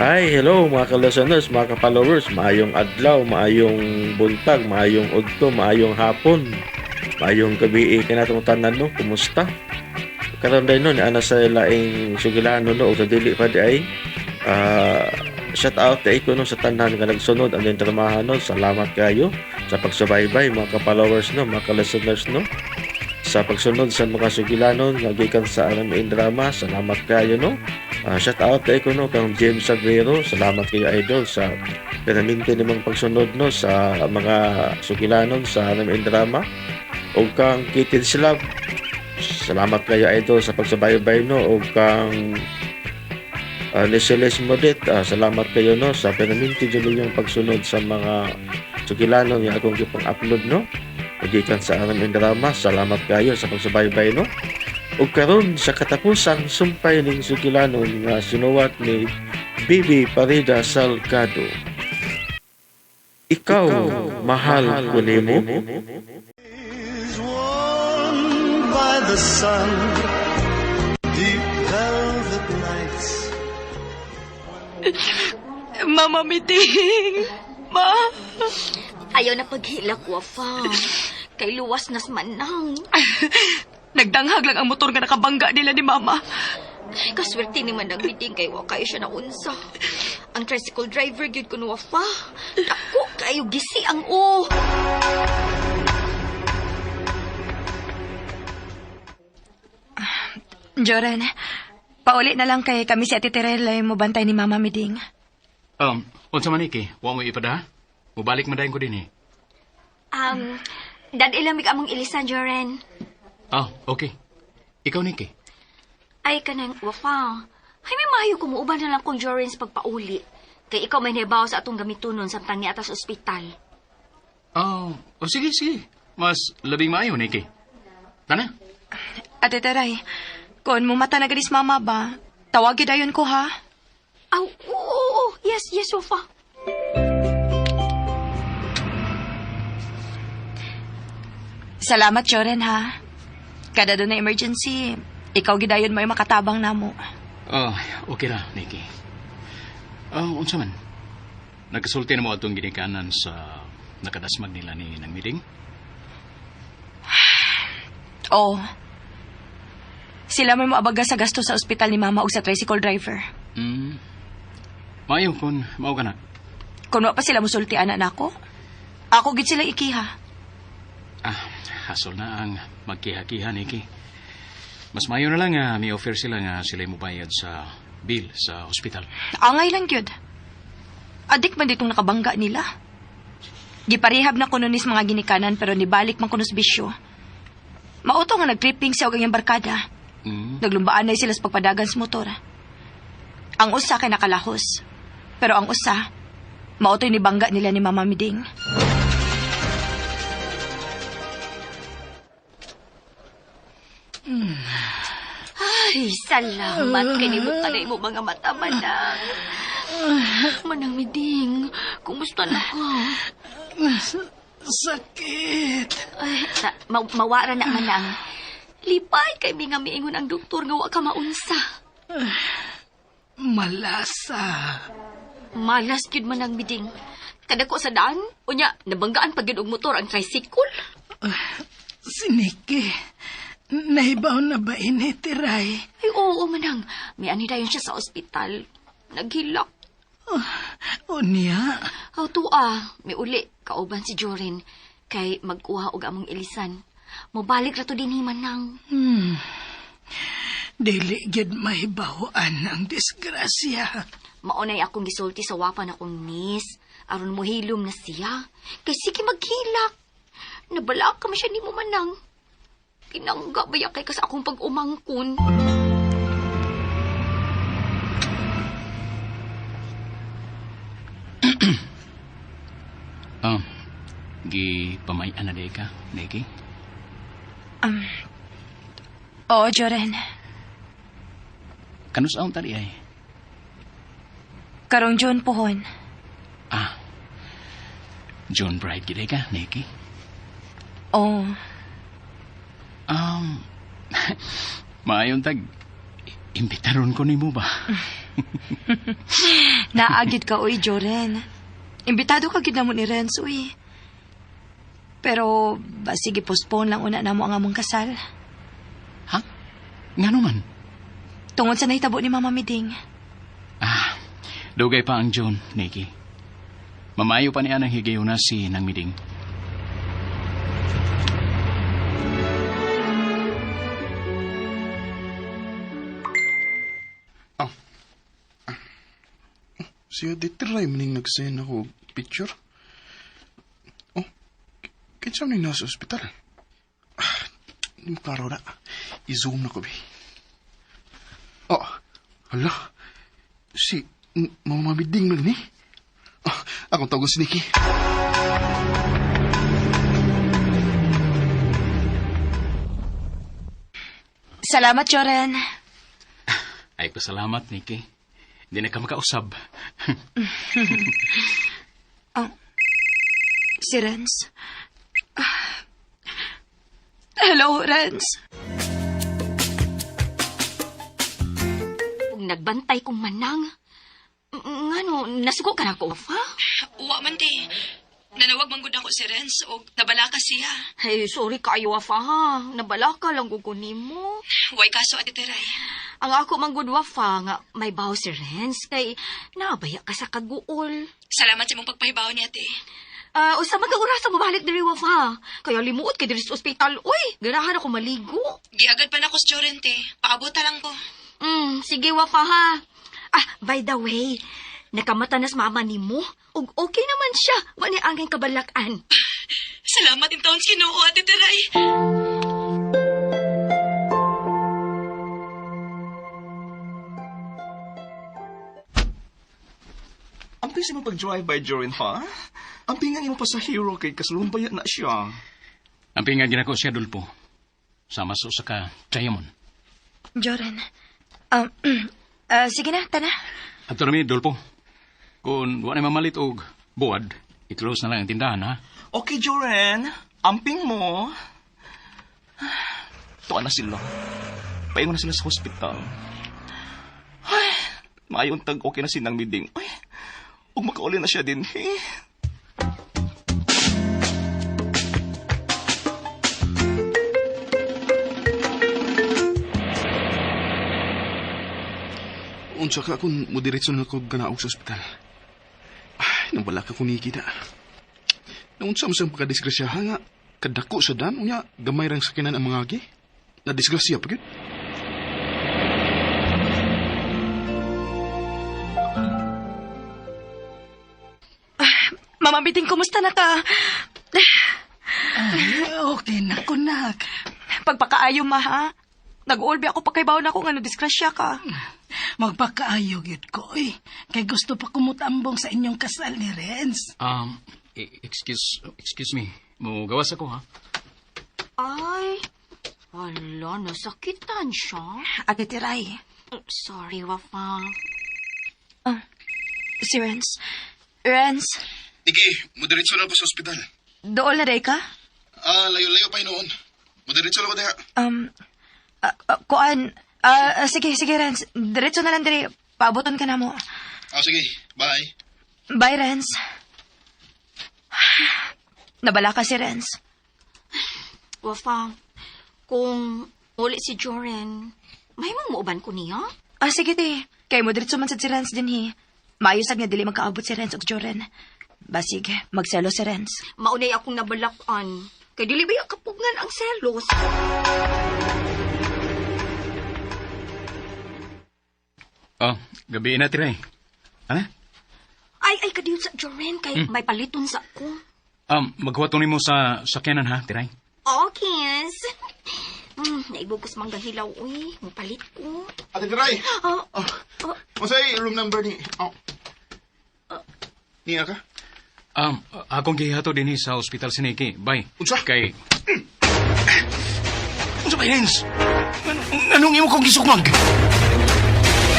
Hi, hello mga ka-listeners, mga ka-followers. Maayong adlaw, maayong buntag, maayong udto, maayong hapon, maayong gabi kanatong tanan, no. Kumusta? Karon day, no, ni ana sa laing sugilano, no, o sa dili pa di ay shout out kay ko, no, sa tanan nga nagsunod ang dramahan, no. Salamat kayo sa pagsubaybay, mga ka-followers, no, mga ka-listeners, no, sa pagsunod sa mga sugilanon nga gikan sa RMN Drama. Salamat kayo, no. Shout out kay ko, no, kang James Sagrero. Salamat kayo, idol, sa permanente nimong pagsunod, no, sa mga sugilanon sa RMN Drama. Ug kang Kitty Slab, salamat kayo, idol, sa pagsubaybay, no. Ug kang Nesiles Modet, salamat kayo, no, sa permanente jud ninyong pagsunod sa mga sugilanon nga akong gipang-upload, no, gikan sa RMN Drama. Salamat kayo sa pagsubaybay, no. Ug karon sa katapusang sumpay ning sugilanon nga sinuwat ni Bibi Parida Salgado. Ikaw, Mahal Ko Nimo. Is warmed by the sun, deep velvet nights. Mama Miting! Ma! Ayaw na paghilak, Wafa. Kay luwas nas manang. Nagdanghag lang ang motor nga nakabangga nila ni Mama. Kaswerte ni Manang Miting kay wa kayo siya naunsa. Ang tricycle driver gyud kun, Wafa. Dako kayo gisi ang o. Joren, pauli na lang kay kami si Ate Terela mo bantay ni Mama Miding. Unsa man, Iki? Wa mo ipada? Mubalik man dayon ko din eh. Dad ilamig among ilisan, Joren. Ah, okay. Ikaw, Nikki. Ay kanang Wafa. Ay may maayo kumuuban na lang kong Joren sa pagpauli. Kay ikaw may nahibaw sa atong gamitunon samtang niata sa ospital. Oh, oh sige, sige. Mas labing maayo, Nikki. Tana? Ate Teray, kung mumata na galis Mama ba, tawagi dayon ko ha. Aw, oo, oo, oo. Yes, yes, Wafa. Salamat, Joren, ha. Kada doon na emergency, ikaw gidayon mo yung makatabang namo. Oh, okay ra, Nikki. Oh, unsa man? Nagkasulti na mo atong ginikanan sa nakadasmag nila ni nang meeting? Oo. Sila may moabaga sa gasto sa ospital ni Mama ug sa tricycle driver. Maayo kung mao ka na. Kung wa pa sila musulti ana nako, ako gid sila ikiha. Ah, hasol na ang magkiha-kiha, Nikki. Mas maayo na lang nga may offer sila nga sila mobayad sa bill sa ospital. Angay lang gyud. Adik man ditong nakabangga nila. Giparehab na kuno nis mga ginikanan pero nibalik man kuno sa bisyo. Mauto nga nagtripping siya og ang iyang barkada. Naglumbaan na sila sa pagpadagan sa motor. Ang usa kay nakalahos. Pero ang usa, mauto'y nibangga nila ni Mama Miding. Ay, salamat kay nimo kanay mo mga mata, Manang. Manang Miding, kumusta na ka? Sakit. Ay, na, mawara na, Manang. Lipay kay mi nga miingon ang doktor nga wa ka maunsa. Malasa. Malas gyud, Manang Miding. Kadako sa daan, unya nabanggaan pa gyud og motor ang tricycle. Si Nikki. Nahibaw na ba ini, Tiray? Ay, oo, Manang. May ani dayon siya sa ospital. Naghilak. O niya? Aw, tuwa. May uli. Kauban si Joren. Kay magkuha og among ilisan. Mobalik ra to dinhi, Manang. Dili gyud mahibawan ang disgrasya. Maunay akong gisulti sa wapan akong niece. Aron mo hilom na siya. Kay sige maghilak. Nabala ka man siya nimo, Manang. Pinangga ba kay ka sa akong pag-umangkon? Ah, gipamay-an na day ka, Nikki? Oo, Joren. Kanus ang tali ay? Karong June pohon. Ah, June bride gid ka, Nikki? Oo. Maayon tag, imbitaron ko nimo ba? Naagid ka, uy, Joren. Imbitado ka gid namo ni Renz, uy. Pero, basig i-postpone lang una namo ang among kasal. Ha? Ngano man? Tungod sa nahitabo ni Mama Miding. Ah, dugay pa ang June, Nikki. Mamayo pa niya ng higayuna si Nang Miding. Siya di try maning nag-send ako og picture. Oh, kinsa man ning nasa ospital? Ah, Hindi mo klaro na. I-zoom na ko, be. Oh, hala. Si Mama Biding man ni. Oh, akong tawag si Nikki. Salamat, Joren. Ay, pasalamat, Nikki. Hindi na ka makausab. Si Renz. Ah. Hello, Renz. Ug nagbantay kong manang. Ngano, nasuko ka na ko, Wafa? Uwa man, te. Nanawag man gud ako si Renz og nabalaka siya. Hey, sorry kaayo, Wafa, ha. Nabalaka lang ko nimo. Way kaso, Ate Teray. Ang ako man gud, Wafa, nga may baho si Renz kay nabaya ka sa kaguol. Salamat sa imong pagpahibaw ni Ate. Ah, usa man ka oras mo balik diri, Wafa. Kaya limuot kay diri sa ospital. Uy, ganahan ako maligo. Giagad pa na ko si Joren, te. Paabot ta lang ko. Sige, Wafa, ha. Ah, by the way, nakamata na sa mama nimo. Ug okay naman siya. Wa ni angay kabalakan. Salamat in taon Ginoo, Ate Teray. Ang pisa mo pag-drive by Jorin, ha? Ang pingang imo pasahero kay kasulong bayat na siya. Ang pinggan ginako siya, Dulpo. Sama sa usa ka diamond. Joren. Sige na, tana. Ato rami, Dulpo. Kung wa na mamalit og buwad, i-close na lang ang tindahan, ha? Okay, Joren. Amping mo. Tuwa na sila. Paingon na sila sa hospital. Ay, maayon tag okay na sinang miding. Ay, ug makauli na siya din. Eh. Unsa ka kung mudiretso na ko ganaog sa ospital. Ay, nabala ka kung Nikki na. Naunsa mo siyang pagkadisgrasya nga, kadako sa dan, unya, gamay rang sakinan ang mga agi. Nadisgrasya pa gyud. Mama Biting, kumusta na ka? Ay, okay na ko, nak. Pagpakaayo, ma, ha? Nag-ulbi ako pagkaibaw na ako nga nadisgrasya ka. Magpakaayo gyud ko, eh. Kay gusto pa kumutambong sa inyong kasal ni Renz. Excuse me. Mugawas ako, ha? Ay, wala, nasakitan siya. Ate Teray. Sorry, Wafa. Si Renz. Renz, Nikki, mudiretso na ko sa ospital. dool na day ka? Ah, layo-layo pa noon. Mudiretso na ko diha. Kuan, sige, sige, Renz. Diretso na lang dire. Paaboton ka na mo. Ah, sige. Bye. Bye, Renz. Nabala ka si Renz. Wafa, kung uli si Joren, may muuban ko niya? Ah, sige, te. Kay mo diretso man sad si Renz din, hi. Maayos nga dili magkaabot si Renz og Joren. Basig, magselo si Renz. Maunay akong nabalakan. Kay dili ba yung kapugngan ang selos? Oh, gabi na, Tiray. Ano? Ay, ay, kadiyot sa Joren, kay may paliton sa ko. Maghuwato nimo sa sakyanan, ha, Tiray? Okay. Naibog ko sa mangga hilaw, uy. Mupalit ko. Ate Tiray! Oh, Oh. Masay, room number ni... Oh. Niya ka? Akong gihato din sa ospital si Nikki. Bye. Unsa? Kay... Unsa ba, Renz? Anong imo kong gisukmag?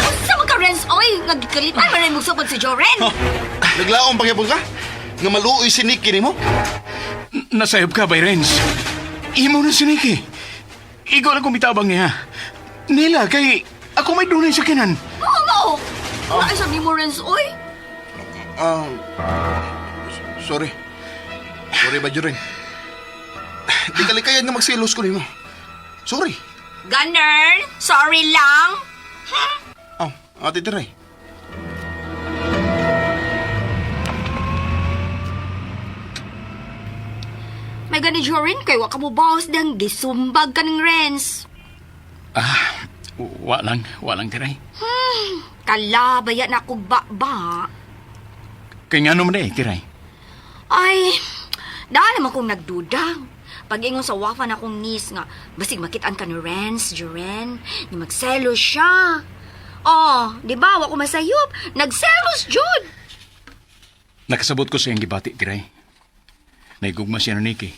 Unsa man ka, Renz? Oy, nagkalitan man rin magsugod si Joren. Naglaong pangyapon ka? Nga maluoy si Nikki nimo? Nasayop ka, bay, Renz. Imo na si Nikki. Ikaw na kumitabang niya. Nila, kay... Ako may dunay sa kinan. Oo, mao. Ay, sabi mo, Renz, oy. Ah, sorry. Sorry ba, Jorin? Di kalikayan nga magselos ko nimo. Sorry. Ganern, sorry lang. Oh, Ate Tiray. May gani Jorin, kay wa ka mo boss dang gisumbag ka ng Renz. Ah, wa lang, wa lang tiray. Kalabaya na ako ba-ba. Kay nga naman eh, tiray. Ay, daan naman kong nagduda. Pag-ingon sa wafa na akong niece nga, basig makitaan ka ni Renz, Joren, ni magselos siya. Oh, di ba, wa ko masayop. Nagselos, Jud! Nakasabot ko sa iyang gibati, tiray. Naigugma siya ni Nikki.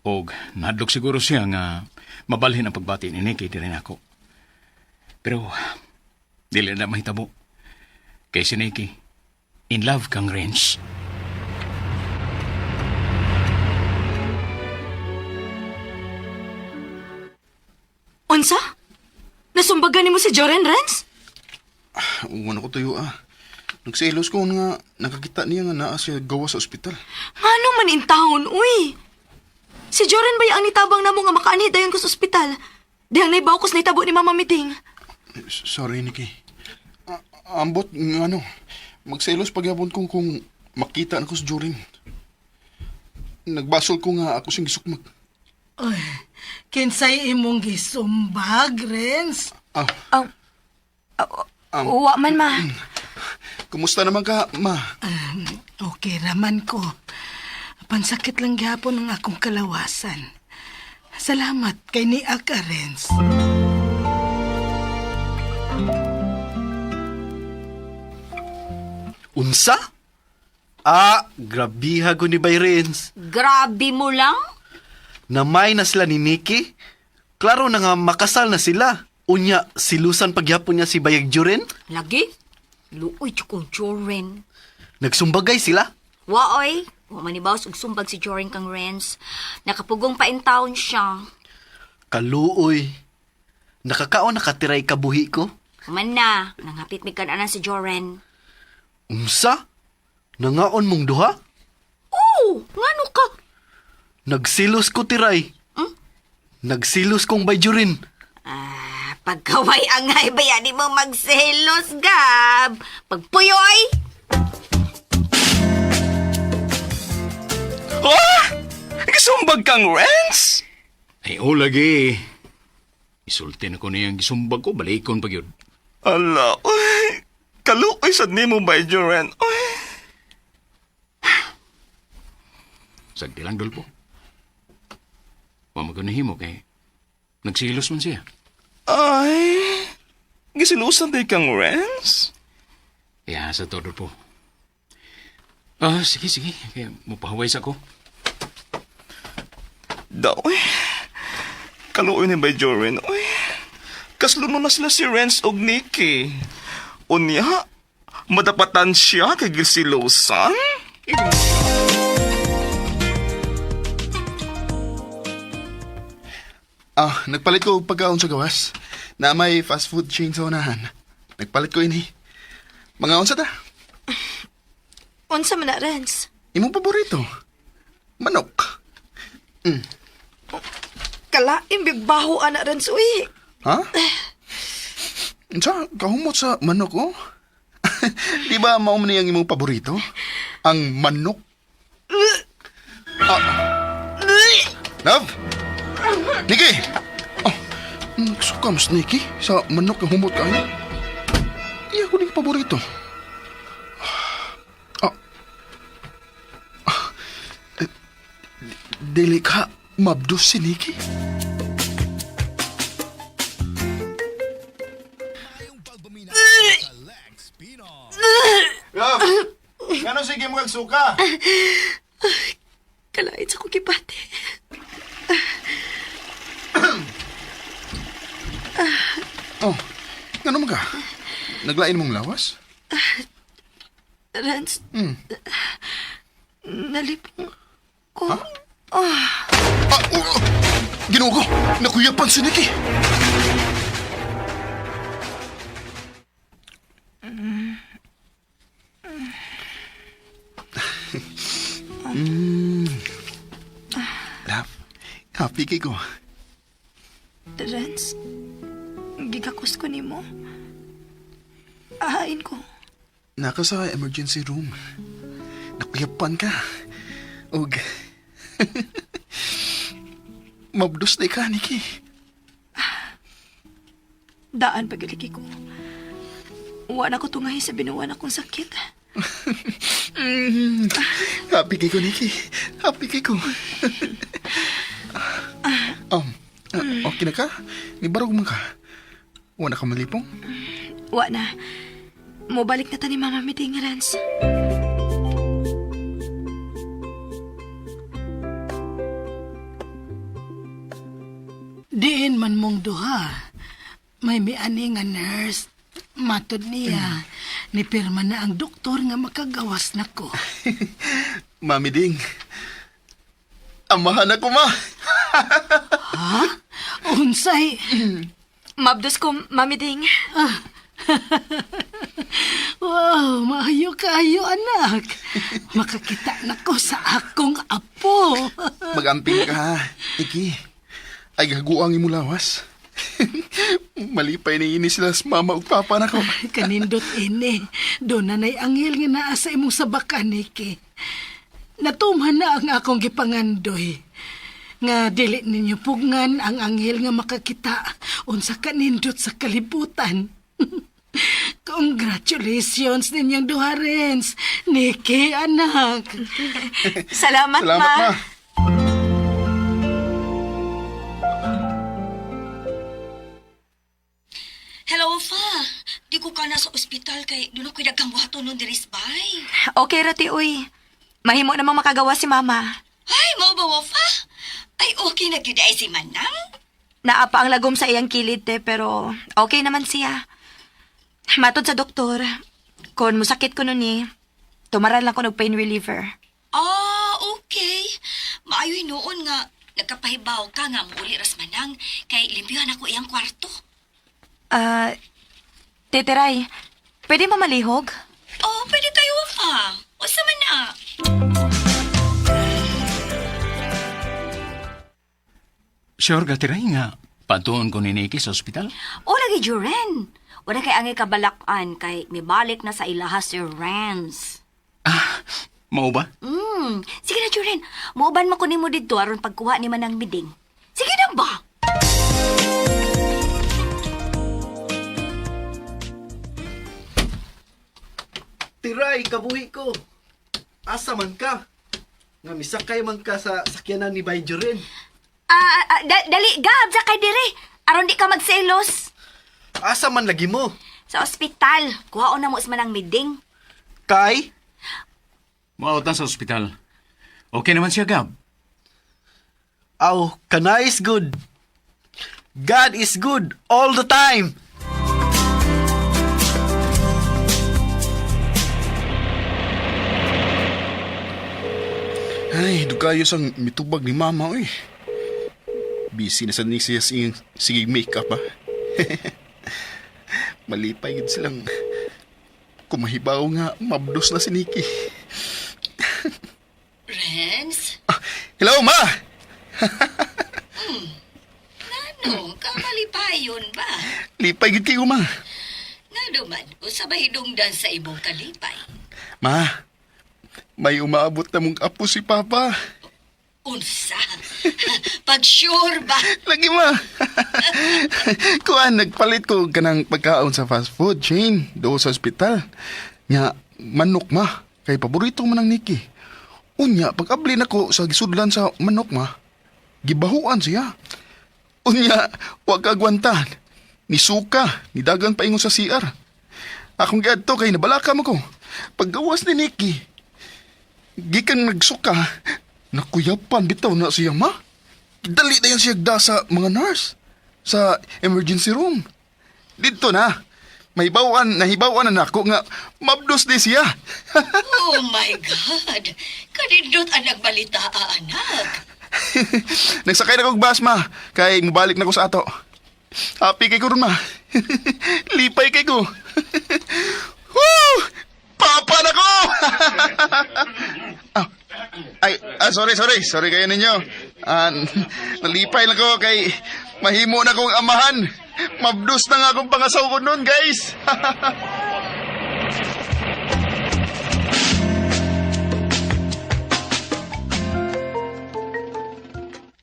Og nahadlok siguro siya nga mabalhin ang pagbati ni Nikki diri nako. Pero dili na mahitabo. Kay si Nikki, in love kang Renz. Unsa? Nasumbagan nimo si Joren, Renz? Uwan ako tuyo ah. Nagselos ko nga nakakita niya nga naa siya gawa sa ospital. Ngano man in town, uy? Si Joren ba ang nitabang namo nga makaanhi dayon ko sa ospital? Dihang naibaw ko sa nitabo ni Mama Miting. Sorry, Nikki. Ambot nga ano, magselos pagyapon ko kung makita na ko sa Jorin. Nagbasol ko nga ako siyang gisukmag. Oy, kinsay imong gisumbag, Renz? Ah, Wa man, ma. kumusta naman ka, ma? Okay raman ko. Pansakit lang gyapon ang akong kalawasan. Salamat kay ni ka, Renz. Unsa? Ah, grabiha ko ni Bayrens. Grabe mo lang. Namay na sila ni Nikki. Klaro na nga makasal na sila. Unya, silusan pagyapon niya si Bayag Juren. Lagi, luoy kong Joren. Nagsumbagay sila. Waoy, wa man ibaws og sumbag si Joren kang Renz. Nakapugong pa in town siya. Kaluoy. Nakakaon nakatiray kabuhi ko. Man na, nanghapit mi kananan si Joren. Unsa? Nangaon mong duha? Oh, ngano ka? Nagsilos ko tiray. Nagsilos kong Bayjurin. Ah, pagkaway angay bayani mo magselos, Gab. Pagpuyoy! Ah! Gisumbag kang Renz? Ay, o lagi. Isulti na ko niyang gisumbag ko, balikon pa yun. Ala, uy. Kaluoy sad nimo ba, Joren? Uy. Sagdi lang, Dolpo. Wa magunahimo kay nagsilos man siya. Ay, gisilusan day kang Renz? Kaya sa to, Dolpo. Ah, sige, sige. Kaya mupahuway sa ko. Daw, uy. Kaluoy ni ba, Joren? Uy. Kasluno na sila si Renz og Nikki. Unya, madapatan siya kay gisilusan? Ah, nagpalit ko og pagkaon sa gawas. Na may fast food chain sa unahan. Nagpalit ko ini. Mga unsa ta? Unsa man na, Renz? Imong paborito. Manok. Kalain bigbaho ana, Renz, uy. Ha? Unsa kahumot sa manok oh? Di ba mao man ang imong paborito? Ang manok. Ah. Love. Nikki. Oh, suka mas Nikki sa manok nga humot kayo. Iya ko ning paborito. Ah. Ah. Eh, Dili ka mabdos si Nikki. Love, ngano sige mo kag suka? Kalait sa kugibati. Oh, ngano man ka? Naglain mong lawas? Renz, nalipong ko. Ah, oh, oh. Ginoo ko! Nakuyapan si Nikki! Love, happy kay ko. Renz, gigakos ko nimo. Ahain ko. Naka sa emergency room. Nakuyapan ka. Og... Mabdos na ka, Nikki. Daan pagiliki ko. Wa na ko tungahi sa binuwan akong sakit. Happy kay ko, Nikki. Happy kay ko. Okay na ka? Nibarog man ka. Wala ka malipong? Wa na. Mobalik na ta ni Mama Miting, Renz. Diin man mong duha. May miani nga nurse. Matod niya, ni pirma na ang doktor nga makagawas nako. Mami Ding. Amahan ako, ma. Ha? Unsay? Mabdos ko, Mami Ding. Wow, maayo kayo anak. Makakita nako sa akong apo. Magamping ka, ha? Iki. Ay, gaguang imo lawas. Malipay ni ini sila sa mama ug papa nako. Kanindot ini. Doon na na'y anghel nga naa sa imong sabakan, Niki. Natuman na ang akong gipangandoy. Nga dili ninyo pugngan ang anghel nga makakita unsa kanindot sa kalibutan. Congratulations ninyong duha, Renz. Niki, anak. Salamat, Salamat, ma. Hello, Fa. Di ko ka na sa ospital kay doon ako'y daghang buhaton nun diris bay. Okay ra ti uy. Mahimo namang makagawa si Mama. Ay, mao ba, Wafa? Ay, okay na gyud ay si Manang. Naa pa ang lagom sa iyang kilid te, pero okay naman siya. Matod sa doktor, kon musakit ko nun eh, tumaran lang ko og pain reliever. Ah, okay. Maayo noon nga nagkapahibaw ka nga muuli ras Manang kay limpyuhan ako iyang kwarto. Ah, Titeray, pwede mo malihog? Oh, pwede tayo, Wafa. Usa man na. Sure ka, Tiray, nga patuon ko ni Nikki sa ospital? O lagi Juren. Wala kay angay kabalakan kay mibalik na sa ilaha si Renz. Ah, mao ba? Sige na Juren, muuban man ko nimo didto aron pagkuha ni Manang Miding. Sige na ba? Tiray, kabuhi ko. Asa man ka? Nga misakay man ka sa sakyanan ni Bay Joren. Ah, ah, dali Gab, sa kay dire. Aron di ka magselos. Asa man lagi mo? Sa ospital, kuhaon na mo sa Manang Miding. Kay? Mao ta sa ospital. Okay naman siya, Gab. Aw, kana is good. God is good all the time. Ay, dugayo sang mitubag ni mama, oy. Busy na sa ni siya sing sige makeup, ah. Malipay gid silang kumahibaw nga mabdos na si Nikki. Renz, Ah, hello, ma! ano, kamalipayon ba? Lipay gid kayo, ma. Ngano man, usa ba hidungdan sa imong kalipay? Ma, may umaabot na mong apo si Papa. Unsa? Pag sure ba? Lagi, ma. Kuan, nagpalit ko kanang pagkaon sa fast food chain do sa ospital. Nya, manok, ma. Kay paborito man ang Nikki. Unya, pag-abli nako sa gisudlan sa manok, ma, gibahuan siya. Unya, wag kagwantan. Ni suka, ni dagan paingon sa CR. Akong giadto kay nabalaka mo ko. Paggawas ni Nikki, gikan nagsuka, nakuyapan bitaw na siya, ma. Dali na yan siya da sa mga nurse sa emergency room. Dito na. May bawan, nahibawan na nako nga mabdos di siya. Oh my God! Kanindot ang nagbalita, anak. Nagsakay na kog bus, ma. Kay mubalik na ko sa ato. Happy kay ko ron, ma. Lipay kay ko. Woo! Papa na ko! Ah, ay, Sorry, sorry. Sorry kayo ninyo. Nalipay lang ko kay mahimo na kong amahan. Mabdus na nga akong pangasaw ko nun, guys.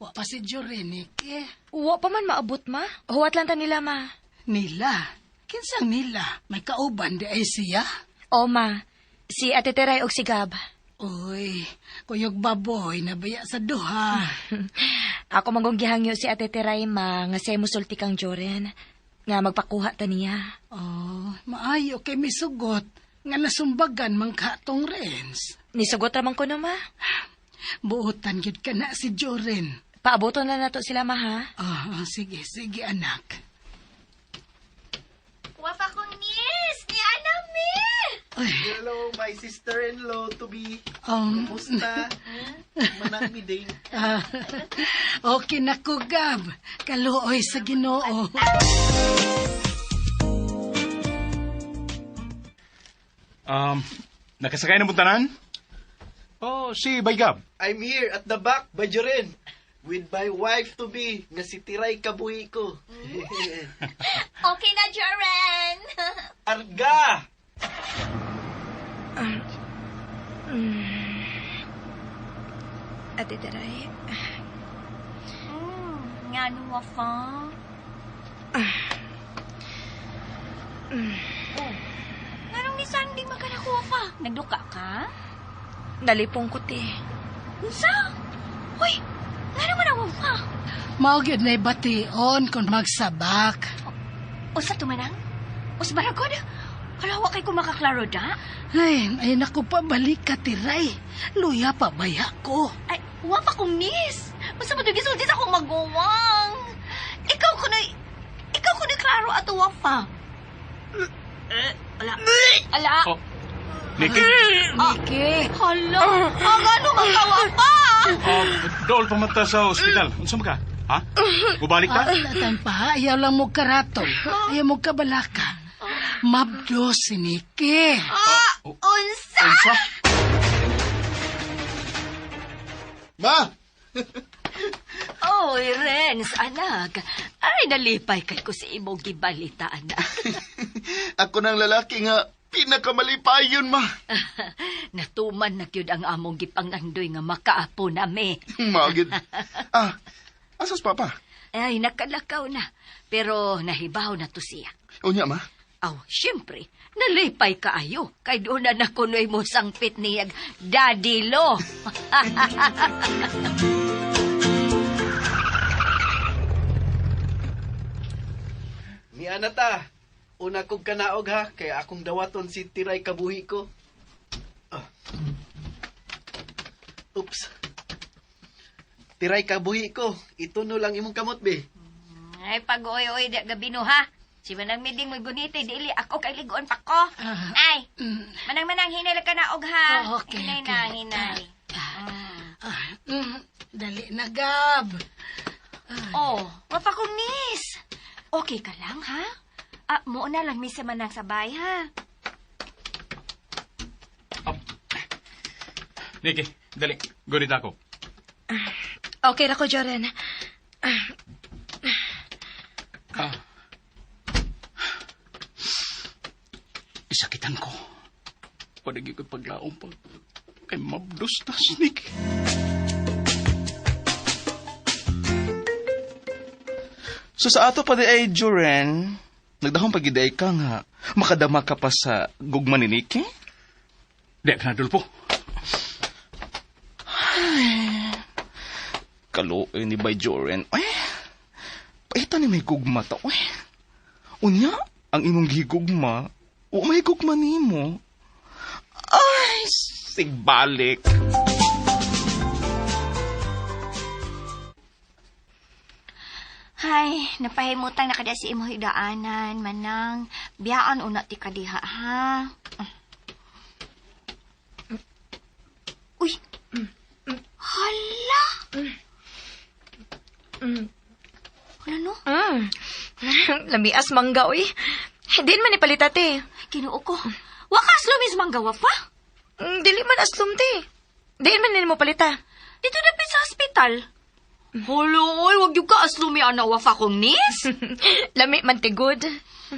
Wa pa si Joren, Nikki. Wa pa man maabot, ma. Huwat lang ta nila, ma. Nila. Kinsang nila? May kauban di ay siya? O, ma. Si Ate Teray og si Gab. Uy, kuyog baboy, nabaya sa duha. Ako manggong gihangyo si Ate Teray, ma, nga siya musulti kang Joren. Nga magpakuha ta niya. Oh, maayo kay misugot nga nasumbagan man ka tong Renz. Nisugot raman ko na, ma. Buotan gyud ka na si Joren. Paaboton na nato sila, ma, ha? Ah, sige, sige anak. Wa pa kong nis! Ni Anami! Hello, my sister-in-law to be. Kumusta? Manang mi day. Ah, okay na ko, Gab. Kaluoy sa Ginoo. Nakasakay na mo tanan? Oh, si Baygab. I'm here at the back, by Joren. With my wife to be, nga si Tiray kabuhi ko. Okay na, Joren! Arga! Ate Teray. Nga no, Wafa. Oh, nganong ni Sandy magkanak, Wafa? Nagduka ka? Nalipong ko, te. Unsa? Uy, ngano man ang Wafa? Mao gyud na'y bation kung magsabak. Unsa tumanang? Unsa baragod? Wala wa kay ko makaklaro da? Ay, ay naku pa balik ka, Tiray. Luya pa baya ko. Ay, wa pa kong miss. Unsa man gisulti sa akong maguwang? Ikaw kuno'y klaro ato Wafa. Ala. Ala. Oh, Nikki. Nikki. Hala. Ang ano man ka, Wafa? Oh, dool pa man ta sa ospital. Unsa man ka? Ha? Mubalik ta? Ah, pa, ayaw lang mo karatol. Ayaw mo kabalaka. Mabdo si Nikki. Unsa? Unsa? Ma! Oy, Renz, anak. Ay, nalipay kay ko sa imong gibalita, anak. Ako ng lalaki nga pinakamalipayon, ma. Natuman na gyud ang among gipangandoy nga makaapo nami. Magid. Asas papa? Ay, nakalakaw na. Pero nahibaw na to siya. Unya, ma. Aw, siyempre, nalipay kaayo. Kay doon na nakunoy mo sangpit niyag Daddy Lo. Ni Anata, una kong kanaog ha, kaya akong dawaton si Tiray kabuhi ko. Ah. Oops. Tiray kabuhi ko, ituno lang imong kamot be. Ay, pag-oy-oy, di gabi no, ha? Si Manang Miding mo guniti, dili ako kay ligoon pa ko. Ay, manang-manang hinay lang ka na og ha. Oh, okay, hinay okay. na, hinay. Dali na, Gab. Oh, wapa kong nis. Okay ka lang, ha? Ah, mo na lang mi sa Manang sabay, ha? Oh. Nikki, dali. Gunit ako. Okay ra ko, Joren. Ah. Isakitan ko. Wala gyud ko paglaom pa. Kay mabdos na si Nikki. So sa ato pa di ay, Joren, nagdahong pagiday ka nga, makadama ka pa sa gugma ni Nikki? Di ka na, Dolpo. Kaluoy ni Bay Joren. Ay, paita ni may gugma ta, uy. Unya, ang imong gigugma, o may gugma nimo. Ay, sigbalik. Hay, napahimutang na kada si imo hidaanan, manang. Biyaan una ti kadiha, ha? Uy! Hala! Hala no? Lamias mangga, uy. Din man ipalita, te. Ginoo ko. Wakas lumis manggawa pa? Dili man aslom, te. Din man nimo palita. Dito dapit sa hospital. Holo, oy, wag yung kaaslumi ana wafa kong nis. Lami man tigod.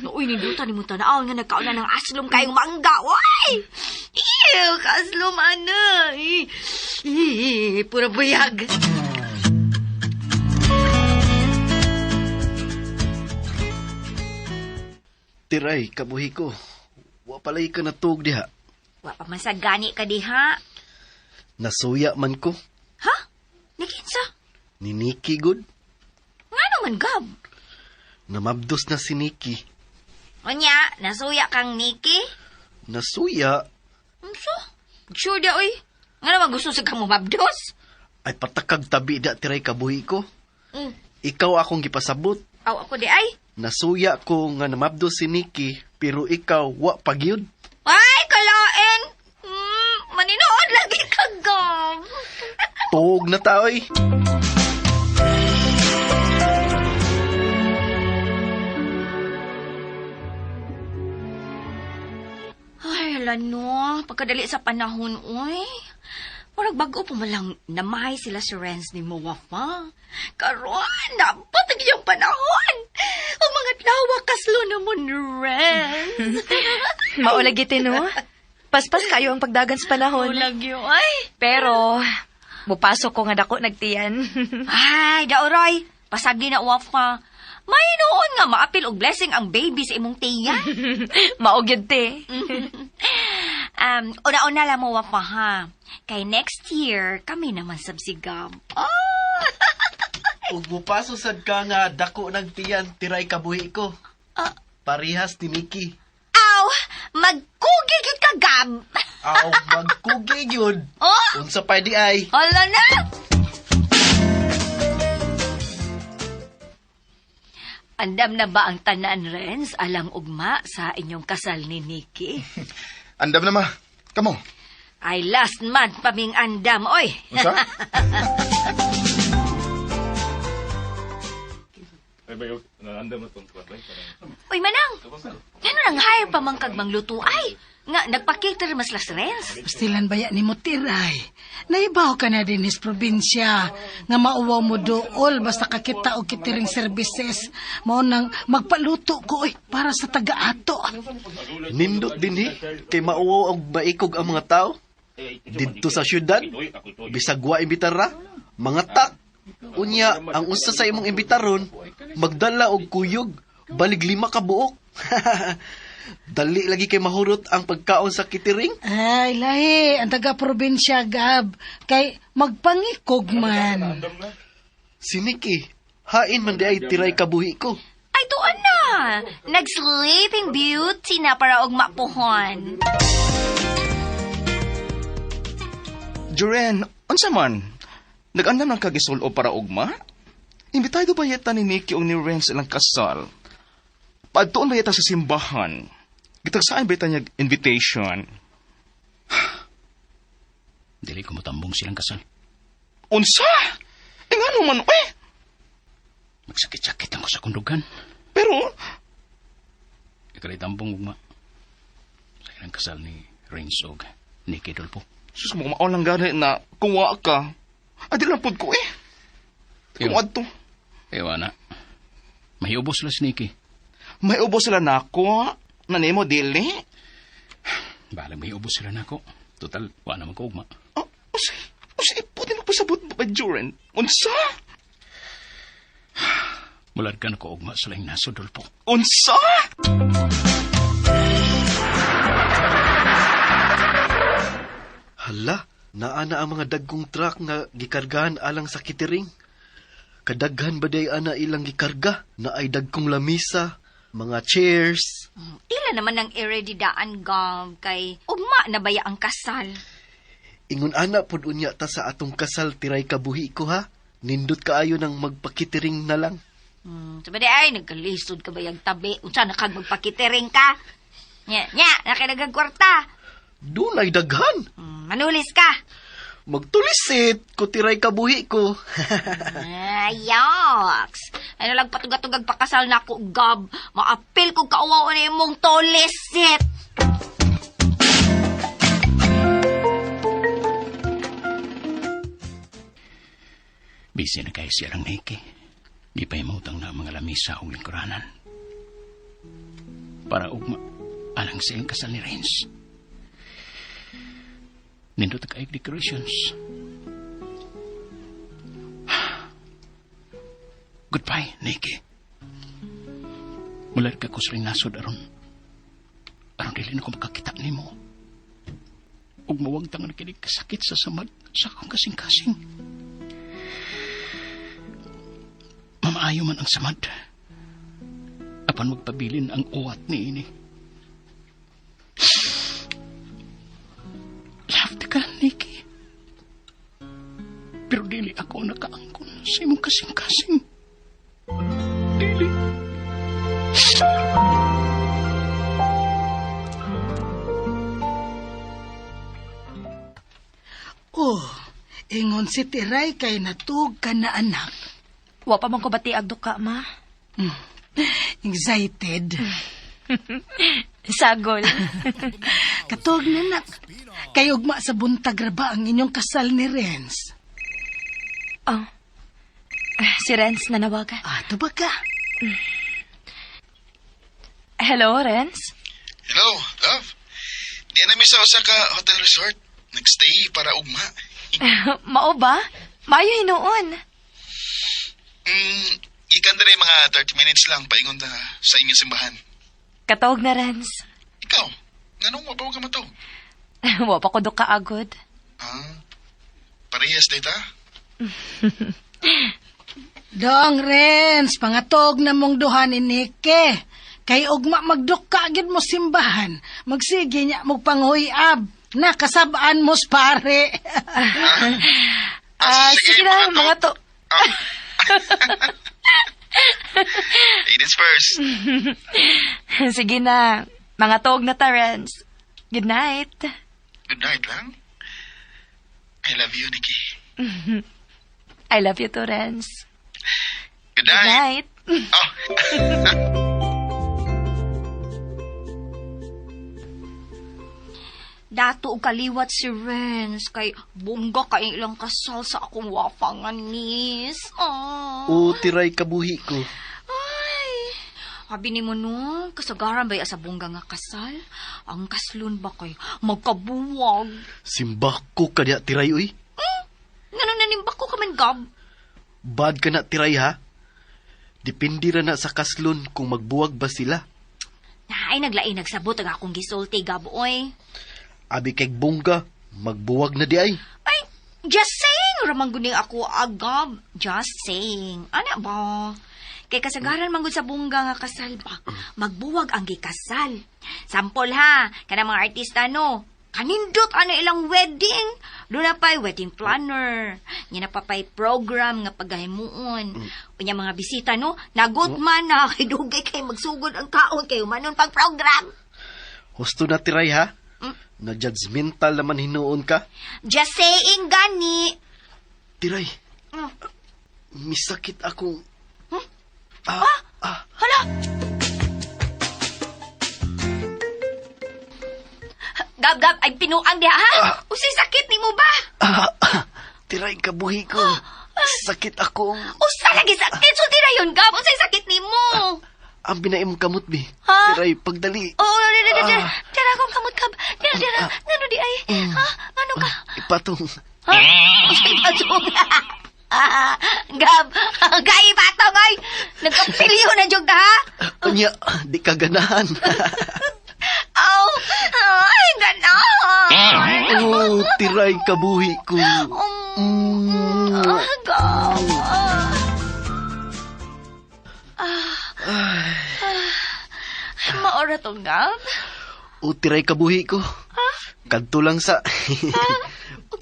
Uy, nindutan ni mo tanaw nga nagkauna ng aslom kayong mangga, oy! Ew, kaaslom ana. Eh, eh, pura buyag. Tiray, kabuhi ko. Wa palay ka natug diha. Wa pa man sa gani ka diha. Nasuya man ko. Ha? Nikinsa? Ni Nikki good. Nga naman, Gab. Namabdos na si Nikki. Unya, nasuya kang Nikki? Nasuya? Unso? Sure da, oy. Nga naman gusto sa kang mabdos? Ay patakag tabi da tiray kabuhi ko. Mm. Ikaw akong gipasabot. Aw, ako di ay. Nasuya ko nga namabdos si Nikki, pero ikaw wa pagyud. Ay, kalain! Maninood lagi ka, Gab. Tuog na ta, oy. Ay, ala no. Pagkadali sa panahon, uy. Murag bago pa malang namahay sila si Renz ni Mowafa. Karon, dapat ang iyong panahon. Ang mga tlawa kaslo na mo ni Renz. Maulagi no? Paspas kayo ang pagdagan sa panahon. Ulag yun, ay. Pero, mupasok ko nga dako nagtiyan. Ay, daoray. Pasagdi na Wafa. May noon nga maapil og blessing ang baby sa imong tiyan. Maog yun, te. Una-una lang mo, Wafa, ha? Kay next year, kami naman sabsigam. Oh! Ug mupaso sad ka nga dako nagtiyan tiray kabuhi ko. Parihas ni Nikki. Aw! Magkugi gyud ka, Gab! Aw, magkugi gyud. Oh! Unsa pa di ay? Hala na! Andam na ba ang tanan, Renz, alang ugma sa inyong kasal ni Nikki? Andam na ma. Kamo. Ay, last month pa ming andam, oy! Unsa? Uy, Manang! Ngano nang hire pa man kag mangluto ay? Nga, nagpa-cater mas las Renz. Pastilan baya ni mo tiray. Naibaw ka na din his probinsya. Nga mauwaw mo dool basta kakita og catering services. Mao nang magpaluto ko oy para sa taga-ato. Nindot din hi kay mauwaw og maikog ang mga tao. Didto sa syudad, bisag wa imbitara, mga tak. Unya, ang usa sa imong imbitaron, magdala og kuyog, balig 5 ka buok. Dali lagi kay mahurot ang pagkaon sa catering. Ay, lahi, ang taga-probinsya, Gab. Kay magpangikog man. Si Nikki, hain man di ay tiray kabuhi ko. Ay, tuon na! Nag-sleeping beauty na para og mapuhon. Joren, unsa man? Nag-andam ng kagisol o para ugma? Imbitado ba yata ni Nikki o ni Renz ilang kasal? Paadtuon ba yata sa simbahan? Gitagsaan ba yata niya invitation? Dili ko motambong silang kasal. Unsa? E nga naman, eh! Magsakit-sakit ang ko sa kundugan. Pero, Ikaw tambong ugma. Sa ilang kasal ni Renz og Nikki Dolpo. sus mo, mao lang gani na kung wa ka. Adi lang pud ko eh. Kung adto. Ewa na. Mahiubos sila si Nikki. May ubos sila nako. Na nimo dili. Bahalang mahiubos sila nako. Total, wa na magkaugma. Oh, usay, pwede magpasabot ba, Joren? Unsa? Mulad ka na ko ugma sa laing naso, Dolpo. Unsa? Hala, naa na ang mga dagkong truck nga gikargahan alang sa catering. Kadaghan ba day ana ilang gikarga na ay dagkong lamisa, mga chairs. Ila naman ang iredidaan, Gab, kay ugma na baya ang kasal. Ingon ana pod unya ta sa atong kasal tiray kabuhi ko ha. Nindot kaayo nang magpakitering na lang. Sabi di ay, nagkalisod ka ba yung tabi? Unsa na kag magpakitering ka? Nya, nya, nakinagag kwarta. Dunay daghan. Manulis ka. Magtulisit ko tiray kabuhi ko. Ayaks. Ano lang patugatugag pakasal na ako, Gab. Maapil kong kauwaw na imong tulisit. Busy na kayo siya lang, Nikki. Gipahimutang na ang mga lamisa o lingkuranan. Para ugma, alang sa iyang kasal ni Renz. Nindot ang kaayog decorations. Goodbye, Nikki. Mula ka ko sa nasod aron. Aron dili na ko makakita nimo. Ug mawagtang na kini kasakit sa samad sa akong kasing-kasing. Mamaayo man ang samad. Apan magpabilin ang uwat ni ini. Love ka, Nikki. Pero dili ako nakaangkon sa imong kasing-kasing. Dili. Oh, ingon si Tiray kay natug ka na anak. Wa pa man ko batiag duka, ma. Excited. Sagol. Katog na nak. Kay ugma sa buntag ra ba ang inyong kasal ni Renz? Oh. Si Renz nanawagan. Ah, tubag ka. Hello, Renz? Hello, love. Di na mi sa usa ka hotel resort. Nagstay para ugma. Mao ba? Maayo hinuon. Gikan diri mga 30 minutes lang paingon ta sa inyong simbahan. Katawag na, Renz. Ikaw, nganong wa pa ka matawag? Wa pa ko duka agod. Ah, parehas day ta? Dong, Renz, pangatog na mong duha ni Nike. Kay ugma magduka gid mo simbahan. Magsige niya mo panghuyab. Nakasabaan mo pare. Sige na, mga to. Ladies first. Sige na. Mga tuog na ta, Renz. Good night. Good night lang. I love you, Nikki. I love you too, Renz. Good Good night. night. Oh. Dato og kaliwat si Renz kay bongga kay ilang kasal sa akong wapangan nis. Oh. O, Tiray, kabuhi ko. Ay, abi nimo no, kasagaran ba sa bongga nga kasal? Ang kaslon ba kay magkabuwag? Simbah ko ka diya, Tiray, uy. Ngano nanimbak ko ka man gab? Bad ka na, Tiray, ha? Depende ra na sa kaslon kung magbuwag ba sila. Ay, naglain nagsabot ang akong gisulti gab oy. Abi kay bongga, magbuwag na di ay. Ay, just saying, ramang guning ako agab. Just saying. Ana ba? Kay kasagaran manggod sa bungga nga kasal ba, magbuwag ang gikasal. Sample ha, kanang mga artista no, kanindot ano ilang wedding. Doon na pa'y wedding planner. Nya na pa pa'y program nga paggahimuon. Unya mga bisita no, nagot man na kay dugay kay magsugod ang kaon kay manon pang program. Husto na, Tiray, ha? Na judgmental naman hinuon ka. Just saying gani. Tiray, misakit akong... Hala! Gab, Gab, ay pinuang diha, ha? Usay sakit ni mo ba? Tiray, kabuhi ko. Sakit akong... Usa lagi sakit. So, tira yun, Gab. Usay sakit ni mo. Ang binaim kamot, bi. Ha? Tiray, pagdali. Oo, dira, dira, dira. Dira akong kamot, Gab. Dira, dira. Ngano di ay? Ha? Ngano ka? Ipatong. Ha? Usay patong. Gab, gay patong ay. Nagkapilyo na jud ka, ha? Unya, di ka ganahan. Aw, ay, ganahan. Oh, Tiray, kabuhi ko. Gab. Maora to, Gab. O, Tiray, kabuhi ko. Kadto lang sa...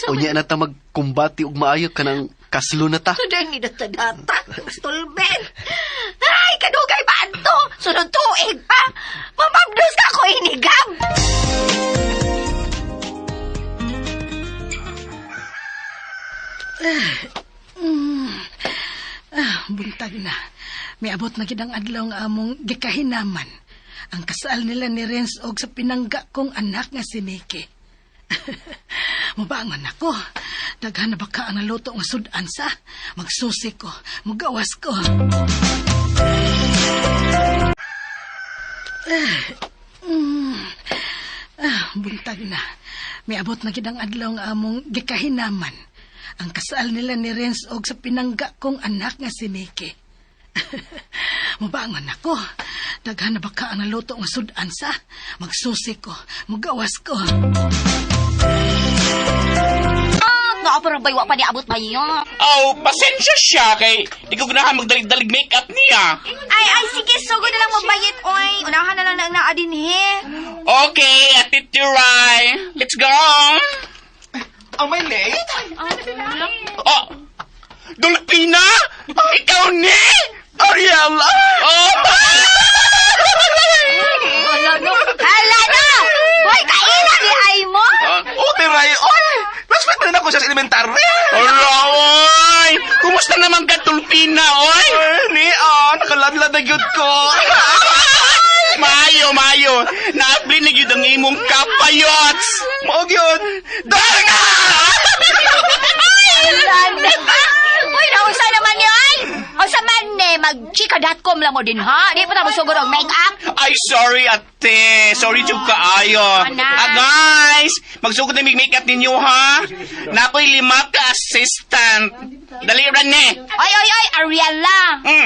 Unya na ta magkumbati og maayo kanang kaslo na ta. Today ni data-data. Stulben. Ay, kadugay ba anto? Sunod tuig pa. Mamabdos ka ko ini, Gab. Buntag na. Miabot na gid ang adlaw nga among gikahinaman. Ang kasal nila ni Renz og sa pinangga kong anak nga si Nikki. Mubangon ako. Daghan na baka ang naluto nga sudan sa. Magsusi ko. Mugawas ko. Ah, buntag na. Miabot na gid ang adlaw nga among gikahinaman. Ang kasal nila ni Renz og sa pinangga kong anak nga si Nikki. Mubangon ako. Daghan na baka ang naluto nga sudan sa. Magsusi ko. Mugawas ko. Nga pero baywa pa ni abot ba yun? Oh, pasensya siya kay di ko ganahan magdalig-dalig makeup niya. Ay, ay, sige, sugo na lang mabayit, oy. Unahan na lang na ang naa din, he. Okay, Ate Tiray. Let's go. Am I late? Oh, Dolpina! Ikaw ni! Ariela! Oh! Hala no! Hala no! Hoy, kaila ni ay mo! Oh, Tiray, oy! Classmate na ako siya sa elementary. Ala, oy! Kumusta naman ka, Dolpina, oy? Ay, ni, ah, nakaladlad na gyud ko. Mayo, mayo. Naabli na gyud ang imong kapayots. Mao gyud. Dara! Hala na! Hoy, nausa naman ni ay! Usa man ni, mag-chika.com lang mo din, ha? Di pa na sugod og make-up. Ay, sorry, ate. Sorry, jud kaayo. Ana. Ah, guys, magsugod na mig makeup ninyo, ha? Nakoy lima ka assistant. Dali ra ni. Oy, oy, oy, Ariela!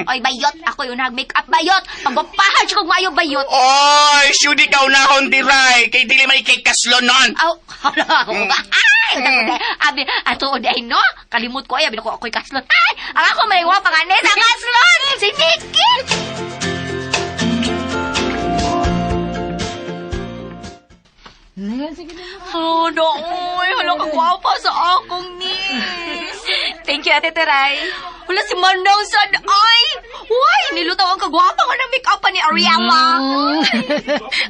Oy, bayot. Ako yung nag-make-up, bayot. Pagwapahan siya kung maayo, bayot. Oy, syudi ka unahon diray. Kay dili man ikay kaslonon. Aw, hala ako ba? Ay, abi, ato ay no. Kalimot ko ay abi ko ako'y kaslon. Ay, ang ako may pa nga sa kaslon. Si Nikki. Oh, no, oy, hala ka gwapa sa akong niece. Thank you, Ate Teray. Wala si Manang sad ay. Uy, nilutaw ang kagwapa nga ng make-up pa ni Ariela.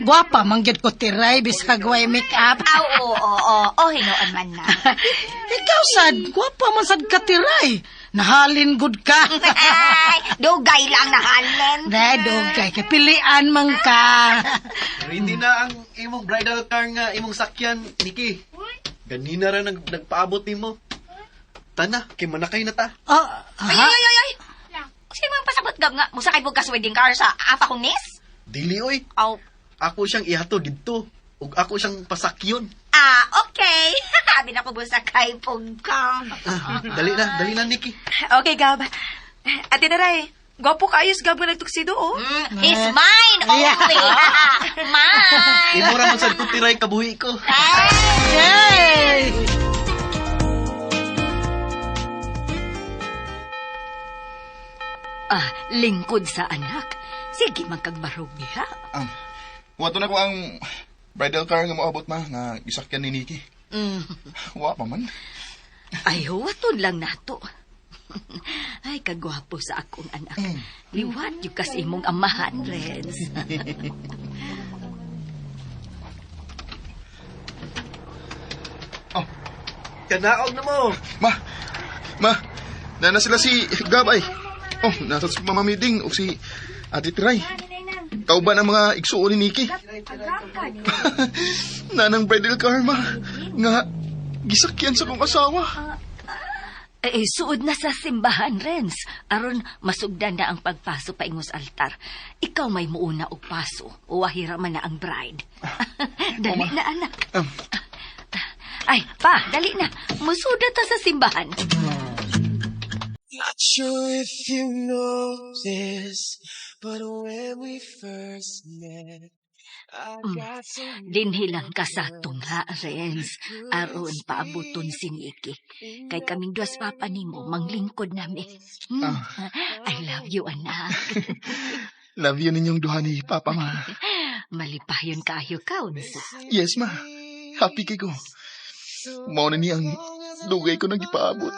Gwapa, mangyud ko tiray, bisag way make-up. Aw, oo, oo, oo. Oh, hinuon man na. Ikaw sad, gwapa man sad ka tiray. Nahalin gud ka. Ay, dugay lang nahalin. Dahil dugay, kay pilian man ka. Ready na ang imong bridal car nga imong sakyan, Nikki. Ganina ra nagpaabot nimo. Tana, kay manakay na ta. Oh, Ay, ha? ay, ay, ay. Sino mo yung pasabot gab nga? Musa kay bukas wedding car sa apa kong nis? Dili oy, Aw. ako siyang ihatod didto ug ako siyang pasakyon. Ah, okay. Abi na ko busa kay pugka. Ah, dali na, dali na Nikki. Okay, Gab. Ate Teray, gwapo kaayos, Gab, nga nagtuksido, oh. He's mine only. Mine. Imo ra man sad ko tiray kabuhi ko. Yay! Ah, lingkod sa anak. Sige, magkagbarog diha. Wato na ko ang bridal car nga moabot ma nga gisakyan ni Nikki. Wa pa man. Ay, huwaton lang nato. Ay, kagwapo sa akong anak. Liwat yung kas imong amahan, Renz. Kanaog na mo. Ma, ma, nana sila si Gab ay. Oh, nasa si Mama Miding o si Ate Tiray. Kauban ang mga igsuon ni Nikki. Nanang bridal car, ma. Nga, gisakyan sa kong asawa. Eh, suod na sa simbahan, Renz. Aron masugdan na ang pagpaso paingos altar. Ikaw may muuna og paso. Uwahira man na ang bride. Dali na, anak. Ay, pa, dali na. Musuda ta sa simbahan. Not sure if you know this, but when we first met, I got so Dinhi lang ka sa tungha, Renz. Aron paabuton si Nikki. Kay kaming duas papa nimo, manglingkod nami. I love you, anak. Love you ninyong duha ni Papa, ma. Malipayon kaayo ka, unsa. Yes, ma. Happy kay ko. Mao na ni ang dugay ko nang gipaabot.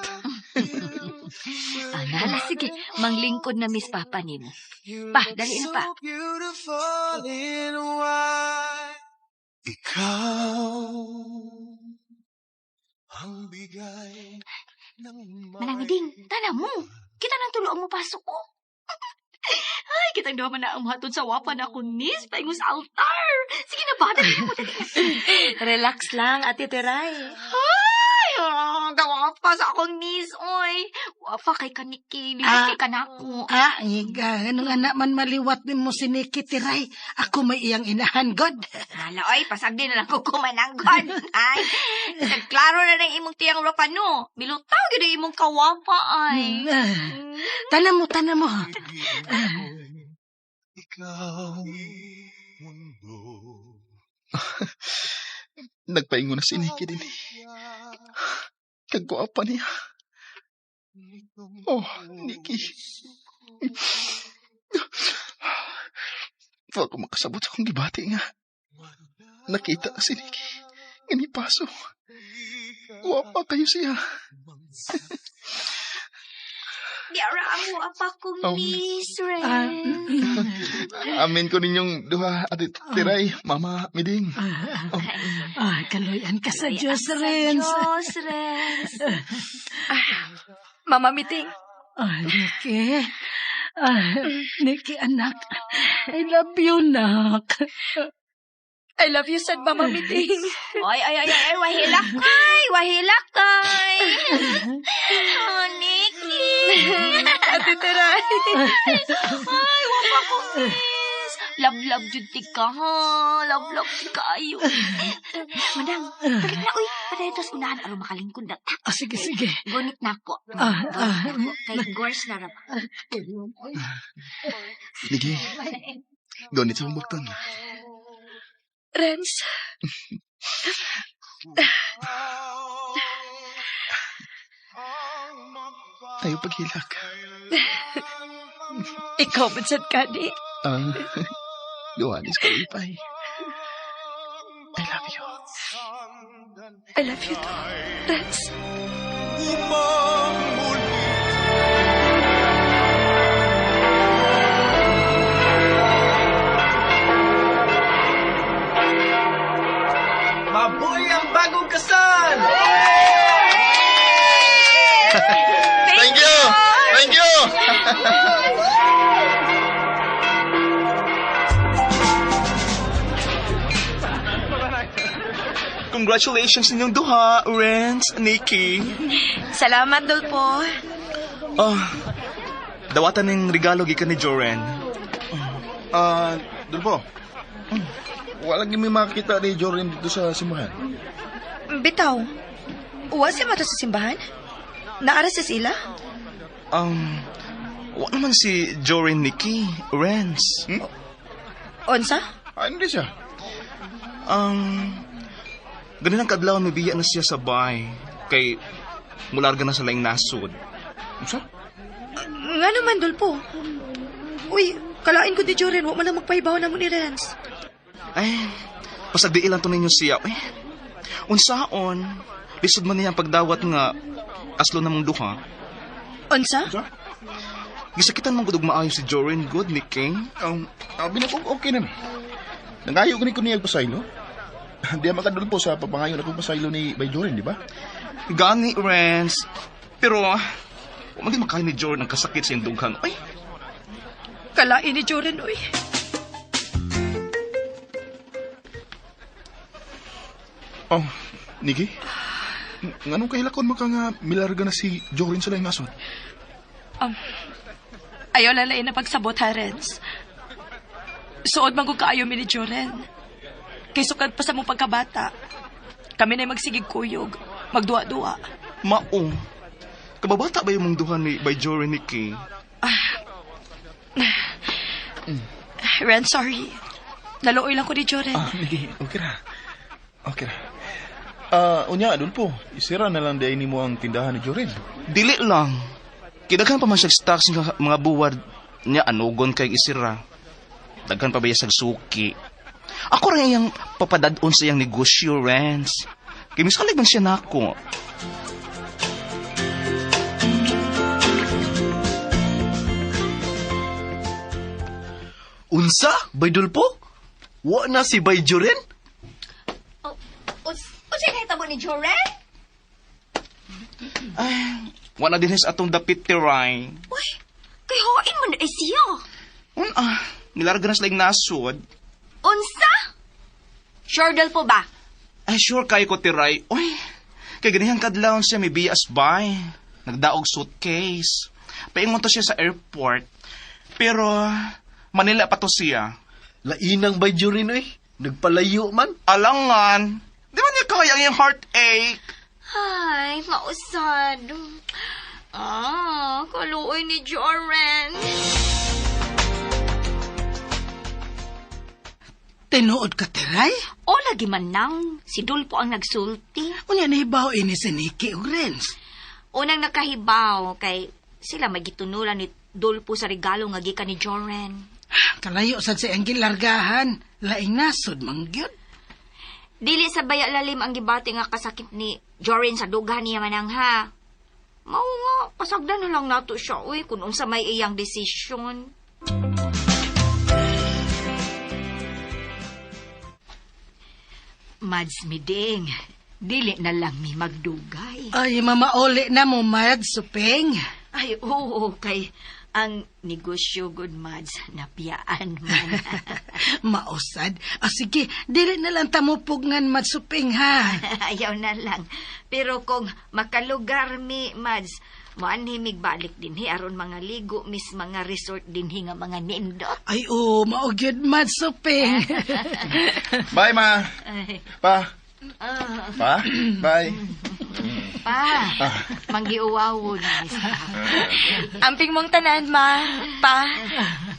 Anala, sige. Manglingkod na miss papa nimo. Pa, dali na pa. so beautiful in white. Ikaw ang bigay ng Manang ding, tana mo. Kita nang tulo ang mupasok ko. Ay, kitang duha man na ang muhatod sa wapa na akong nis, paingon sa altar. Sige na ba, dali na mo, dali na. Relax lang, Ate Teray. Ay, Wapa kay ka, Nikki. Liwat kay ka nako. Ah, iga. Anong anak man maliwat ni mo si Nikki Tiray. Ako may iyang inahan, God. Hala, oy, pasagdi na lang ko kumananggon. Ay, klaro na ng imong tiyang Rofano. Milutaw gyud ang imong kawapa, ay. Tanan mo, tanan mo. Ikaw, mundo. Nagpaingon na si Nikki din eh. Kagwapa niya. Oh, Nikki. Wa ko makasabot sa akong gibati nga. Nakita na si Nikki. Ngani paso. Gwapa kayo siya. Di ara ang wapa kong Oh. miss, Ren. Amin ko ninyong duha, Ate Tiray, Mama Miding. Ah, kaluyan ka sa Kaluyan Diyos, ka sa Renz. Diyos, Renz. Mama Miting. Ah, Nikki. Ah, Nikki, anak. I love you, nak. I love you, sad Mama Miting. Ay, ay, ay, ay, ay, wahilak kay, wahilak kay. Oh, Nikki. Ate Teray. Ay, wapa kong miss. Love, love, jud ti ka, ha? Love, love, jud kaayo. Madam, balik na, uy. Padayon tos unahan aron makalingkod na ta. Ah, sige, sige. Gunit na ako. Ah, ah. Gunit na ako. Kay Gors na ra ba? Nikki, gonit sa mong bakton. Renz. Tayo paghilak. Ikaw man sad kani. Ang duhanis ko ipay. I love you. I love you too, Renz. Upang muli Mabuhay ang bagong kasal! Thank you! Thank you! Congratulations ninyong duha, Renz, Nikki. Salamat, Dolpo. Oh, dawatan ning regalo gikan ni Joren. Ah, Dulpo. Walang may makita ni Jorin dito sa simbahan. Bitaw. Uwa siya mato sa simbahan? Naara sa sila? Wa naman si Joren, Nikki, Renz. Onsa? Ah, hindi siya. Ganun ang kadlaw mibiya na siya sa bay. Kay mularga na sa laing nasod. Unsa? Nga naman, Dolpo. Uy, kalain ko di Joren. Wa man lang magpahibaw na mo ni Renz. Ay, pasagdiilan to ninyo siya. Eh, unsaon, lisod man niya ang pagdawat nga aslo namong duha. Unsa? Gisakitan man gud og maayo si Joren good, Nikki. Abi na ko okay na mi. Nangayo gani ko niya pasaylo. Di makadulpo sa papangayo na kong pasaylo ni Bay Jorin, di ba? Gani, Renz. Pero, wa man din makain ni Joren ang kasakit sa iyang dughan. Ay, Kalain ni Joren, uy. Oh, Nikki? Nganong kahilakon mo ka nga milarga na si Jorin sa laing nasod? Ayaw lalain na pagsabot, ha, Renz. Suod man ko kaayo mi ni Joren. Kay sukad pa sa mong pagkabata. Kami na'y magsigig kuyog, magduwa-duwa. Mao. Kababata ba yung mong duha ni by Joren, Nikki? Ren, sorry. Naluoy lang ko ni Joren. Ah, Nikki, okay ra. Okay ra. Ah, unya, Adolfo, isira na lang dahil nimo ang tindahan ni Jorin. Dili lang. Kidaghan pa man siya stocks nga mga buwad niya anugon kay isira. Daghan pa ba sa suki. Ako rin iyang papadadon sa iyang negosyo, Renz. Kay misalig man siya nako. Unsa, Bay Dulpo? Wa na si Bay Joren? Oh, unsa kahitabo ni Joren? Ay, wa na din sa atong dapit tiray. Uy, kay hain man ay siya. Un-ah, nilarga na sila yung nasod. Unsa? Sure po ba? Ay, sure kayo ko tiray. Uy, kay ganihang kadlawon siya may bias bay. Nagdaog suitcase. Paingon to siya sa airport. Pero, Manila pa to siya. Lainang bay Jorin oy. Nagpalayo man. Alangan. Di ba niya kaya ang iyang heartache? Ay, mausad. Ah, kaluoy ni Joren. Tinuod ka, Tiray? O lagi man nang, si Dulpo ang nagsulti. Unya nahibaw ini si Nikki ug Renz. Unang nakahibaw kay sila magitunulan ni Dulpo sa regalo nga gikan ni Joren. Kalayo sad sa iyang gilargahan. Laing nasod mangyud. Dili sa baya lalim ang gibati nga kasakit ni Joren sa dughan niya manang ha. Mao nga, pasagdan na lang nato siya, uy, kung unsa may iyang desisyon. Mads miding, dili na lang mi magdugay. Ay, mamauli na mo, Mads, supeng. Ay, oo, kay ang negosyo good Mads, napiyaan man. Mausad. Ah, sige, dili na lang tamupugngan, Mads, supeng, ha? Ayaw na lang. Pero kung makalugar mi, Mads, moanhi migbalik dinhi aron mga ligo mis mga resort dinhi nga mga nindot. Ay, oo, mao gyud, Mads, supeng. Bye, ma. Ay, Pa. ah, Pa. Bye. pa, manggiuwawon. Amping mong tanan, ma. Pa.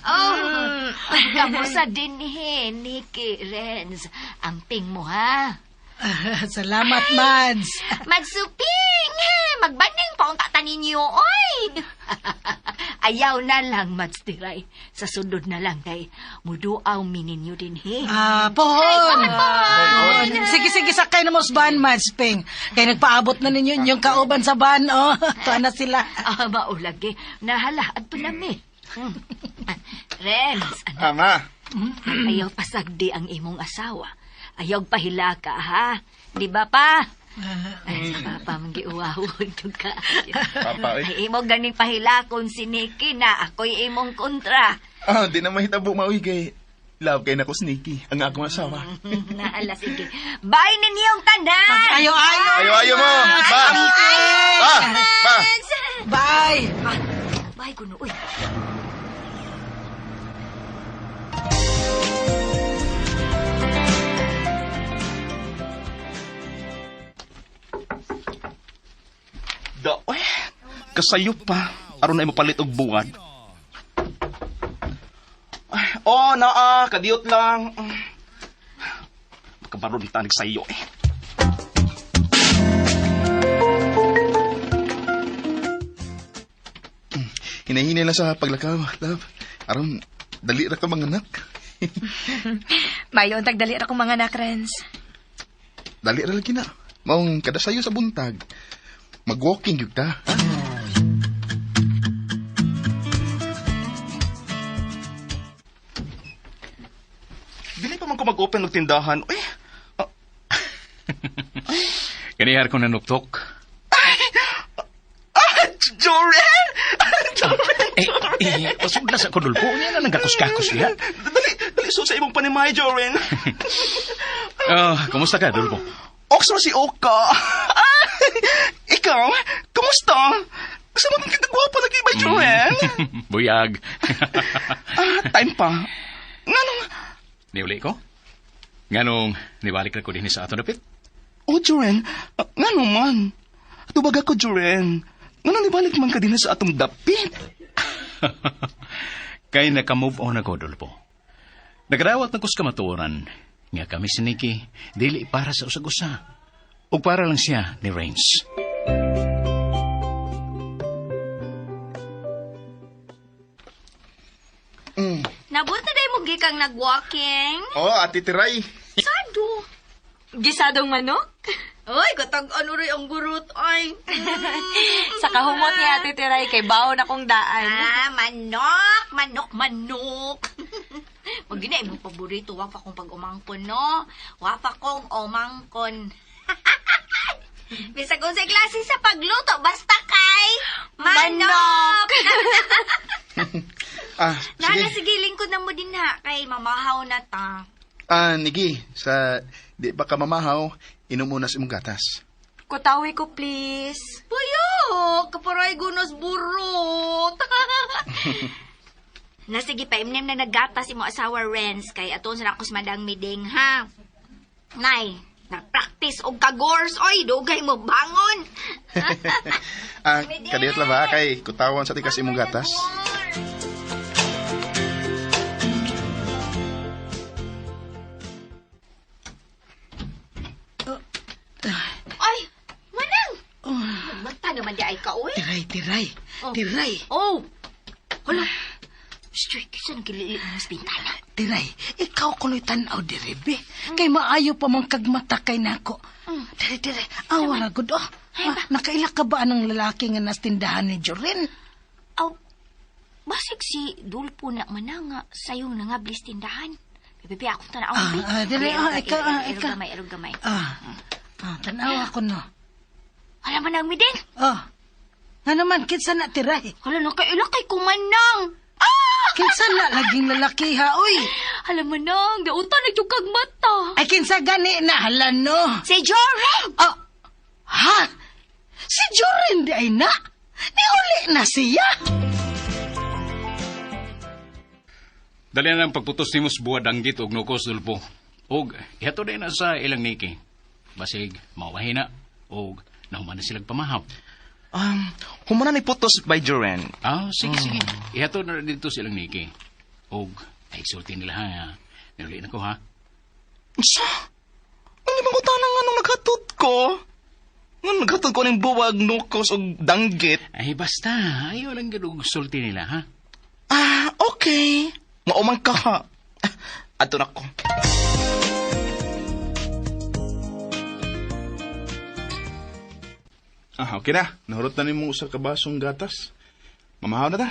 Oh, kamusta dinhi, Nikki Renz. Amping mo ha. Salamat, Mads. Magsuping! Magbaning pa unta ta ninyo, oy! Ayaw na lang, Mads Tiray. Sa sunod na lang kay muduaw mi ninyo dinhi. Ah, pohon. Ay, pohon. Sige, sige, sakay na mo sa van, Mads Ping. Kay nagpaabot na ninyo yung kauban sa van, oh. Tuwa na sila. Ah, maulagi. Nahala, adto na mi. Renz, Ama. ayaw pasagdi ang imong asawa. Ayaw pahilaka, ha? Di ba pa? Ay, sa papa, manggiuwawon to ka. Papa, eh. Ay, imo ganing pahilakon si Nikki na ako'y imong kontra. Ah, di na mahitabo mauwi kay love kay nako sneaky ang akong asawa. Naala, sige. Bye ninyong tanan! Ayo, ayo. Ayo, ayo mo. Ba. Pa. Pa. Bye. Bye, kuno. Uy. Da, eh, kasayo pa. Aron na mapalit og buwad. Ay, Oh, naa, kadiyot lang. Makabaron tanig sa iyo eh. Hinahinay lang sa paglakaw, love. Aron, dali ra ka mga anak. Mayo ang tagdali ra kong mga anak, Renz. Dali ra lagi na. Maong kada sayo sa buntag. Mag-walking gyud ta. Ha? Dili pa man ko mag-open og tindahan. Eh, Kanihar ko nanuktok. ah, Joren! Joren! Eh, pasugla sa kudulpo. Niya na nanggakus-kakus niya. Dali, dali so sa imong panimay, Joren. Ah, kumusta ka, Dulpo? Oxra si Oka. Ah, ikaw, kumusta? Gusto mo kang kitagwapa lagi ba, Joren? Buyag. Ah, time pa. Nganong, Niuli ko? Nganong nibalik na ko din sa ato dapit? oh, Joren, ah, ngano man? Tubag ako, Joren. Nganong nibalik man ka din sa atong dapit? Kay naka-move on ako, Dulpo. Nagrawat na ko sa kamatuoran nga kami si Nikki dili para sa usag-usa. Ug para lang siya ni Rains. Nabot na dahil mo gikang nag-walking. Oh, Ate Tiray. Sado. Gisadong manok? Uy, katag ano rin ang gurot, ay. Sa kahumot ni Ate Tiray, kay baon akong daan. Ah, manok, manok, manok. Pag gina, imong paborito, wa pa kong pag-umangkon, no? Wa pa kong umangkon. Bisag unsay klase sa pagluto, basta kay manok. Ah, Nana, sige. sige, lingkod na mo din ha, kay mamahaw na ta. Ah, Niki, sa di pa ka mamahaw, inom muna sa imong gatas. Kutawi ko, please. Puyo, kaparay gatas burot. Na sige pa imnem na naggatas imo asawa Renz kay aton sa ako sa Madang Miding ha. Nay, nagpractice og kagors oy, dugay mo bangon. Ah, kadiyot lang ba kay kutawan sa tikas imong gatas. Ay, manang. Mata naman di ay ka oy. Tiray, tiray. Tiray. Oh. Hala. Streak, sa nagiliit mo sa bintana. Tiray, ikaw kuno'y tanaw diri, be. Kay maayo pa man kagmata kay nako. Diri, diri. Awa ra gud oh. Ah, nakaila ka ba anong lalaki nga nas tindahan ni Jorin? Aw, basig si Dulpo na mananga sayong nangablis tindahan. Bebe, akong tanaw. Ah, ah, dili, ah, ikaw, ah, ikaw. Gamay, erog gamay. Ah, ah tanaw ako no. Hala manang miding. Oh. Nga naman, kinsa na tiray? Hala, nakaila kay kumanang. Ah! Kinsa na laging lalaki ha, uy. Hala manang, dautan na kag mata. Ay, kinsa gani na, hala no. Si Joren! Ah, ha? Si Jorin di ay na? Niuli na siya. Dali na ang pagputos nimo sa buwad ang og nukos Dulpo. Og ihatod din na sa ilang Nikki. Basig mawahina og nahuman na silang pamahaw. Humana ni putos by Joren. Ah, sige, sige. Ihatod na dito sa ilang Nikki. Og ay sulti nila ha. Niuli na ko ha. Sa? Ano bang utana nga nung naghatod ko? Nga naghatod ko ning buwag, nukos og danggit. Ay basta, ayaw lang gud og sulti nila ha. Ah, okay. Mauman ka ha. Ah, Adto na ko. Ah, okay na. Nahurot na nimo usa ka basong gatas. Mamahaw na ta.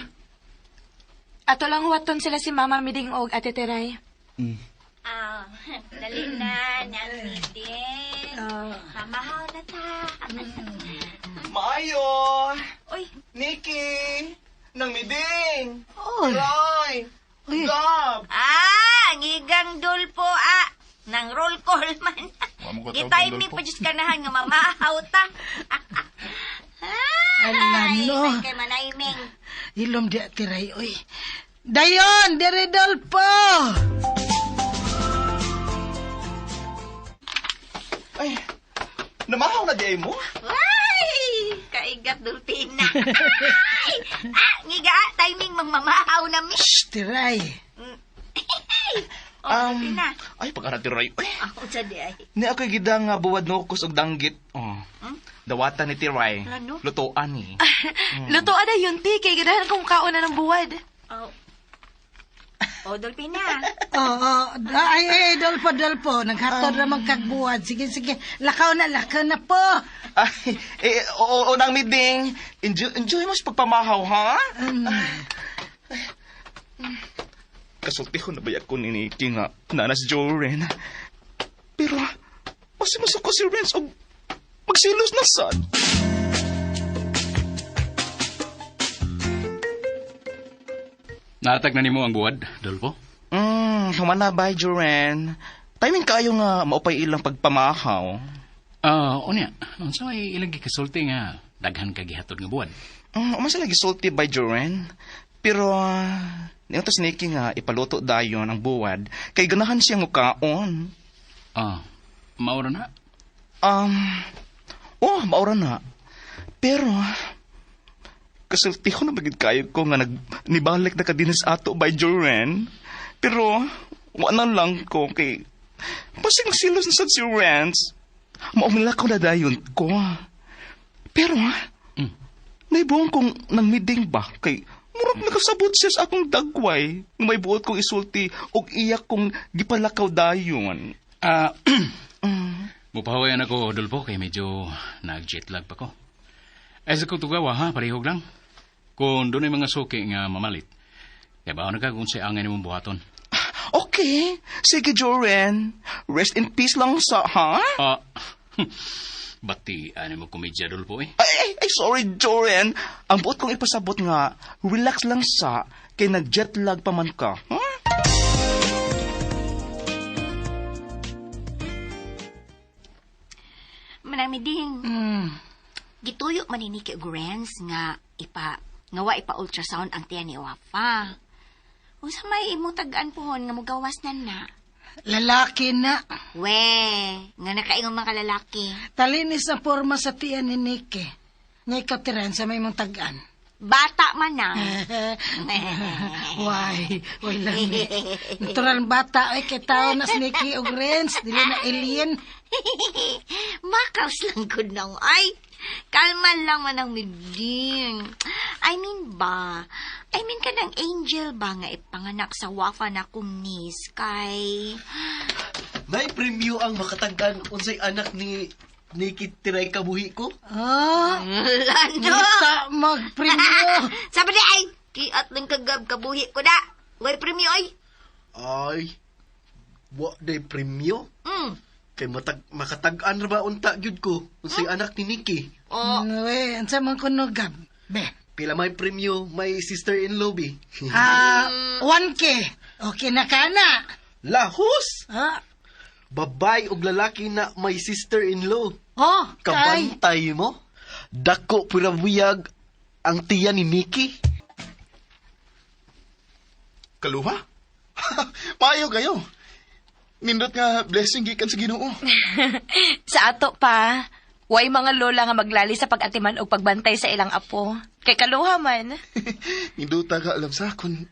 Ato lang huwaton sila si Mama Miding og Ate Teray. Ah, dali na, nang miding. Mamahaw na ta. Maayo! Uy, Nikki! Nang miding! Oy. Roy! Uy. Gab! ah, ang igang Dulpo, ah. Nang roll call man. Wa mo ko tawag Gitiming Dulpo. pa Diyos kanahan nga mamahaw ta. Ala, Ay, no. may kay manaiming. Ilom di tiray, uy. Dayon, diri Dolpo. Ay, namahaw na di ay mo? Ay, kaigat Dulpina. Ay, ah, ngiga, timing mang mamahaw na mi. Shh, tiray. Oh, Dulpina. Ay, pagkara Tiray. Ay, Ako sa di ay. ni ako'y gida nga buwad nukos og danggit. Oh. Dawatan ni Tiray. Ano? Lutuan ni. Lutoan na yun, ti. Kay ganahan kong kaon na ng buwad. Oh. Oh, Dolpina. Oo, oh, ay, ay, Dolpo, Dolpo. Naghatod naman kagbuwad. Sige, sige. Lakaw na, lakaw na po. Ay, eh, oo, oo, nang miding. Enjoy, enjoy mo sa pagpamahaw, ha? Kasulti ko na ba ako ni Nikki nga nanas Joren. Pero, masimasok ko si Renz og magsilos na sad. Naatag na nimo ang buwad, Dolpo? Humana ba, Joren? Timing kayo nga maupay ilang pagpamahaw. Ah, unya, unsa may ilang gikasulti nga daghan ka gihatod nga buwad? Uma sila gisulti by Joren. Pero, niyo to si Nikki nga ipaluto dayon ang buwad kay ganahan siya mukaon. Ah, maura na. Oh, maura na. Pero, kasulti ko na bagid kayo ko nga nag, nibalik na ka din sa ato by Joren. Pero, wala lang ko kay, basig silos na sad si Renz. Maumila ko na dayon ko. Pero, naibuong kong nangmiding ba kay murag nakasabot siya sa akong dagway. Nga may buot kong isulti og iyak kong gipalakaw dayon. Ah, mupahawayan ako, Dolpo, kay medyo nag-jet lag pa ko. Ay, sa kong tugawa, ha? Parehog lang. Kung doon ay mga suki nga mamalit, kaya ba na ka kung sa angay nimong buhaton? Okay. Sige, Joren. Rest in peace lang sa, ha? Ah, bati, ano mo komedya, Dolpo, eh. Ay, ay, ay, sorry, Joren. Ang buot kong ipasabot nga, relax lang sa, kay nag-jet lag pa man ka. Huh? Manang miding. Gituyo man ni Nikki og Renz nga ipa nga wa ipa ultrasound ang tiyan ni Wafa. Unsa may imong tag-an pohon nga mugawas na na? Lalaki na. We, nga nakaingon mga kalalaki. Talinis ang forma sa tiyan ni Nikki. Nga ikaw tiran sa may mong tag-an. Bata man na. Why? Wala ni. Natural bata ay kay tao na si Nikki og Renz. Dili na alien. Makaws lang gud nang ay. Kalma lang man ang miding. I mean ba? I mean kanang angel ba nga ipanganak sa wafa na kong niece kay May premyo ang makatagdan unsay anak ni Nikki Tiray kabuhi ko. Ah, Lando. Kita magpremyo. Sabi ni ay, kiat lang kagab kabuhi ko na. Way premyo ay. Ay, wa day premyo. Kay makatag-an ra ba unta gyud ko unsay anak ni Nikki. Oh. We, unsa man kuno gab? Be. Pila may premyo, may sister-in-law bi. Ah, 1K. Okay na ka na. Lahos! Ah, Babay og lalaki na may sister-in-law. oh, kay. Kabantay mo. Dako pura buyag ang tiya ni Nikki. Kaluha? Payo kayo. Nindot nga blessing gikan sa Ginoo. Sa ato pa, way mga lola nga maglali sa pag-atiman og pagbantay sa ilang apo. Kay kaluha man. Ninduta ka alam sa kun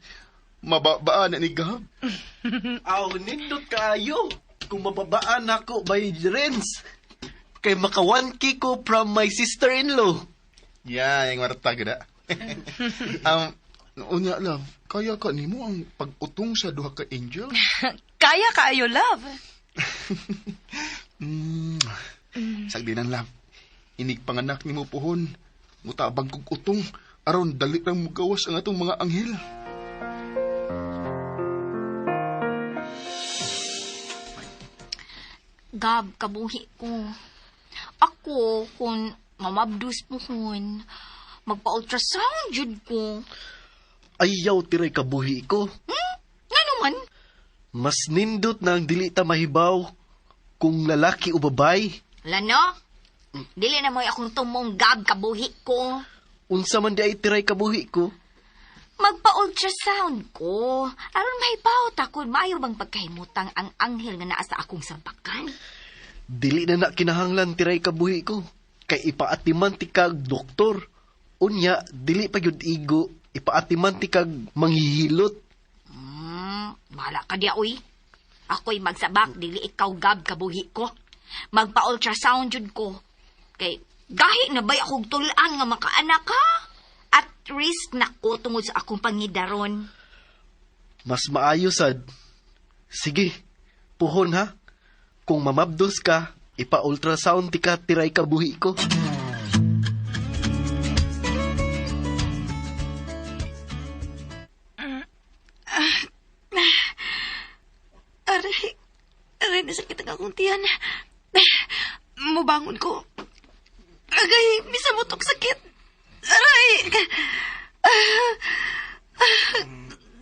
mababaan na ni Gab. Aw, nindot kaayo. Kung mababaan ako by Renz. Kay maka 1K ko from my sister-in-law. Yeah, yung martag na. Unya love, kaya ka nimo ang pag-utong sa duha ka angel? Kaya kaayo, love. Sagdinan love. Inig panganak nimo pohon. Mutabang kog utong aron dali rang mugawas ang atong mga anghel. Gab, kabuhi ko. Ako, kung mamabdus mo kun, magpa-ultrasound jud ko. Ayaw tiray kabuhi ko. Nga naman? Mas nindot na ang dili ta mahibaw kung lalaki o babay. Lano, dili na mo'y akong tumong gab kabuhi ko. Unsa man di ay tiray kabuhi ko. Magpa-ultrasound ko. Aron mahibaw ta kung maayo bang pagkahimutang ang anghel nga naa sa akong sabakan. Dili na na kinahanglan tiray kabuhi ko. Kay ipaatiman ti kag doktor. Unya, dili pa gyud igo. Ipaatiman ti kag manghihilot. Bahala ka diya, uy. Ako'y magsabak, dili ikaw gab kabuhi ko. Magpa-ultrasound jud ko. Kay gahi na ba'y akong tulaan nga makaanak ha? At risk na ko tungod sa akong pangidaron. Mas maayo sad. Sige, puhon ha. Kung mamabdos ka, ipa-ultrasound ti ka tiray kabuhi ko. Aray, aray, nasakit ang akong tiyan. Mubangon ko. Agay, misamutok sakit. Aray!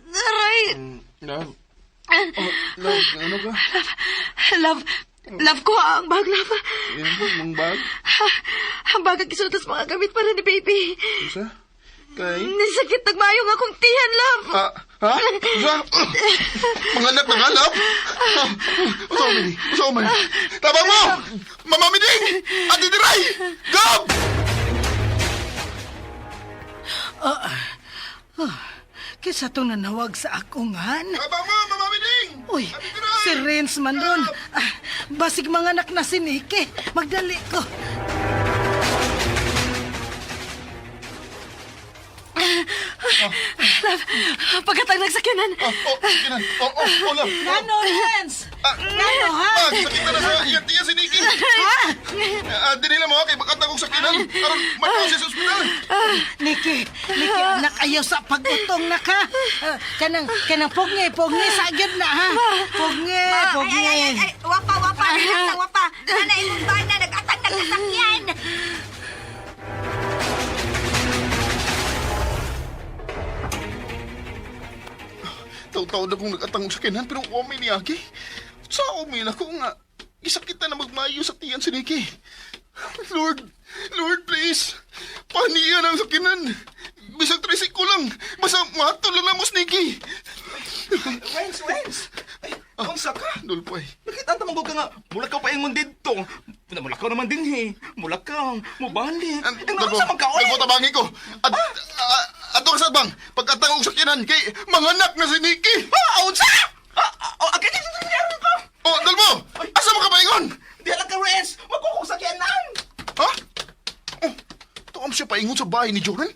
Aray! Love. Oh, love, ano ka? Love, love ko ang bag, love. Yan ba, mong bag? Ang bag ang isuot sa mga gamit para ni baby. Unsa? Kay? Nasakit nagmayong akong tiyan, love. Ah, ha? Unsa? Mga anak na nga, love? Unsa man ni? Unsa man? Tabang mo! Mama Miding! Ate Tiray! Gab! Kaysa itong nanawag sa akungan. Tabang mo, Mama Miding! Uy, si Renz man ron. Ah, basig mga anak na si Nikki. Magdali ko. Love, pagkatang nagsakyanan. Oh, oh, sige na. Oh, oh, oh, love. Nano, Renz? Nano, ha? Ah, sakit na sa iyang tiyan si Nikki. Ah, dinila mo kay bakat akong sakinan. Aron mataw siya sa ospital. Nikki, Nikki, anak, ayaw sa pag-utong na ka. Ah, kanang, kanang pugni, pugni, sa gyud na, ha? Pugni, pugni. Ay, ay, ay, ay, wapa, wapa, relax na, wapa. Nana, imong bana, nag-atang nagsasakyan. Taw-taw na kong nag-atang og sakinan pero wa may niagi. Sa umi na ko nga gisakitan na magmayo sa tiyan si Nikki. Lord, Lord, please. Paniyan ang sakinan. Bisag tricycle lang. Basta matol lang na mo, Sneaky. Renz, Renz! Ay, unsa ka? Dulpo ay. Nakita ang ka nga, mulakaw pa ingon dito. Mulakaw naman din eh. Mulakaw, mubalik. Ay, Dulpo, sa man ka, oy! Dulpo, tabangi ko. At, ato ka sa bang, pagkatang og sakyanan kay manganak na si Nikki. Ah, unsa? Ah, ah, okay, ko. Oh, Dulpo, asa mo ka paingon? Di lang ka, Renz! Magkukong sakyanan! Ha? Oh, tuam siya paingon sa bahay ni Joren?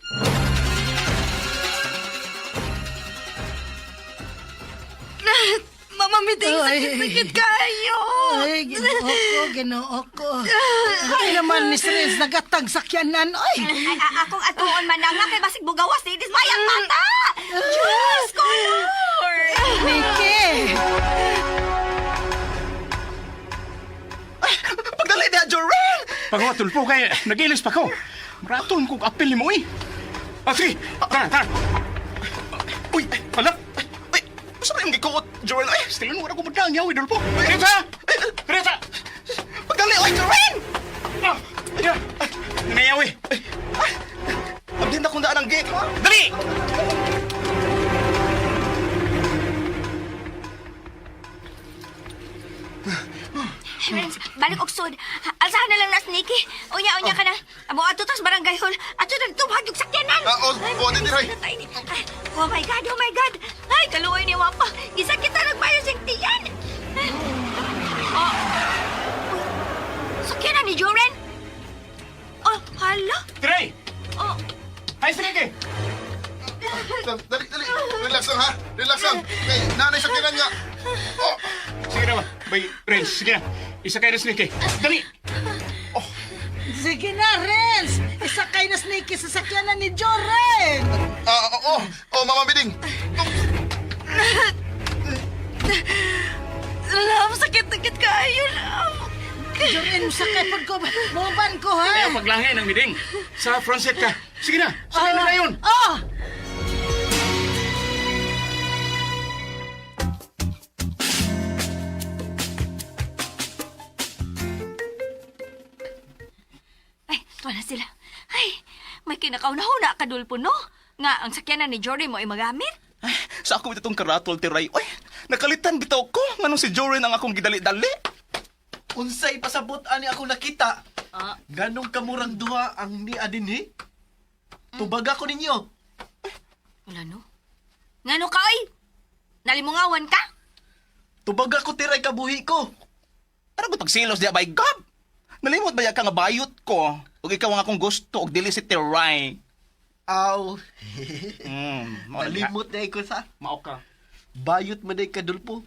Mama, miting Ay. sakit-sakit kayo. Ay, ginoo ko, ginoo ko. Ay naman, Miss Renz, nagatag sakyanan. Ay! Ay, akong atuon man na nga kay basig bugawas ni Mayang bata. Diyos ko, Lord! Nikki! Pagdali diha, Joren! Pagawa, tulpo kay nagilis pa ko. Maraton kong apil ni mo eh. Ah, sige, tara, tara. Uy, Hala, uy, basta ba yung gikuot, Joren? Ay, still wala ko magdang yaw, idol po. Teresa! Teresa! pagdali, oy, Joren! Ah, ya. Nangayaw eh. Abdin na kung daan ang gate, ha? Dali! Renz, balik og sud. Alsahan na lang na si Nikki. Unya, unya ka na. Amo ato tas barangay hall. Ato nagtubhag yung sakyanan. Ah, oh, Ay, oh, di, Ray. Ay, oh my God, oh my God. Ay, kaluoy ni Wapa. Gisa kita nagbayo siyang tiyan. Oh. Sakyanan ni Joren. Oh, hala. Tray! Oh, Ay, sige! Dali, dali. Relax lang ha. Relax lang. Kay nanay sakyanan nga. Oh, Sige na ba? Bay, Renz, sige na. Isa kayo na sneaky. Dali! Sige na, Renz! Isakay na si Nikki sa sakyanan ni Joren! ah, oh, oh, oh, Mama Biding. Love, sakit-sakit kayo, love. Joren, sakay pag ko. Muban ko, ha? Ayaw paglangay ng miding. Sa front seat ka. Sige na, sakay na yun. Oh! Ay, tuwa na sila. Ay, may kinakauna-huna ka, Dulpo, no? Nga, ang sakyanan ni Jory mo ay magamit. Ay, sa ako itong karatol, Tiray. Uy, nakalitan bitaw ko. Nganong si Joren ang akong gidali-dali. Unsay pasabot ani ako nakita. Ah. Ganong kamurang duha ang ni adinhi? Tubaga ko ninyo. Wala, no? Ngano ka, oy? Nalimungawan ka? Tubaga ko tiray kabuhi ko. Tara ko pagsilos diya, by God! Nalimot ba ya ka nga bayot ko? Ug ikaw ang akong gusto, ug dili si Tiray. Aw. Mao na diha. Nalimot na ko sa Mao ka. bayot man day kadulpo.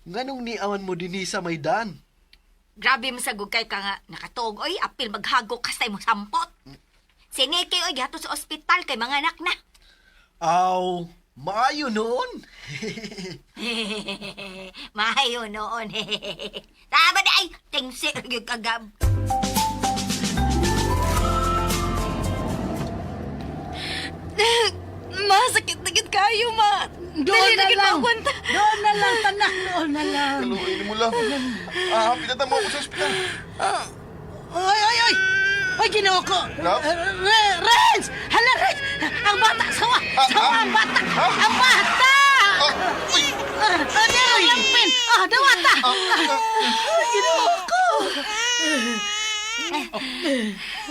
Nganong niawan mo dinhi sa maydan? Grabe masagog kay ka nga nakatuog, oy. Apil maghagok ka sa imong sampot. Si Nikki, oy, gihato sa ospital kay mga anak na. Aw, maayo noon. Maayo noon. Tama na ay, tingsi yung kagab. Ma, sakit-sakit kayo, ma. Doon Dali na na gid lang. makwenta. Doon na lang, tanak. Doon na lang. Kaluoy ni mo lang. Ah, pinata mo ako sa ospital. Oy, oy, oy! Oy, ginoo ko! Love? Renz! Hala, Renz! Ang bata! Sawa! Ah, Sawa ah? ang bata! Ah? Ang bata! Ah, uy! Ah, ah, lampin! Ah, dawata! Ah, ah, Ay, ginoo ko!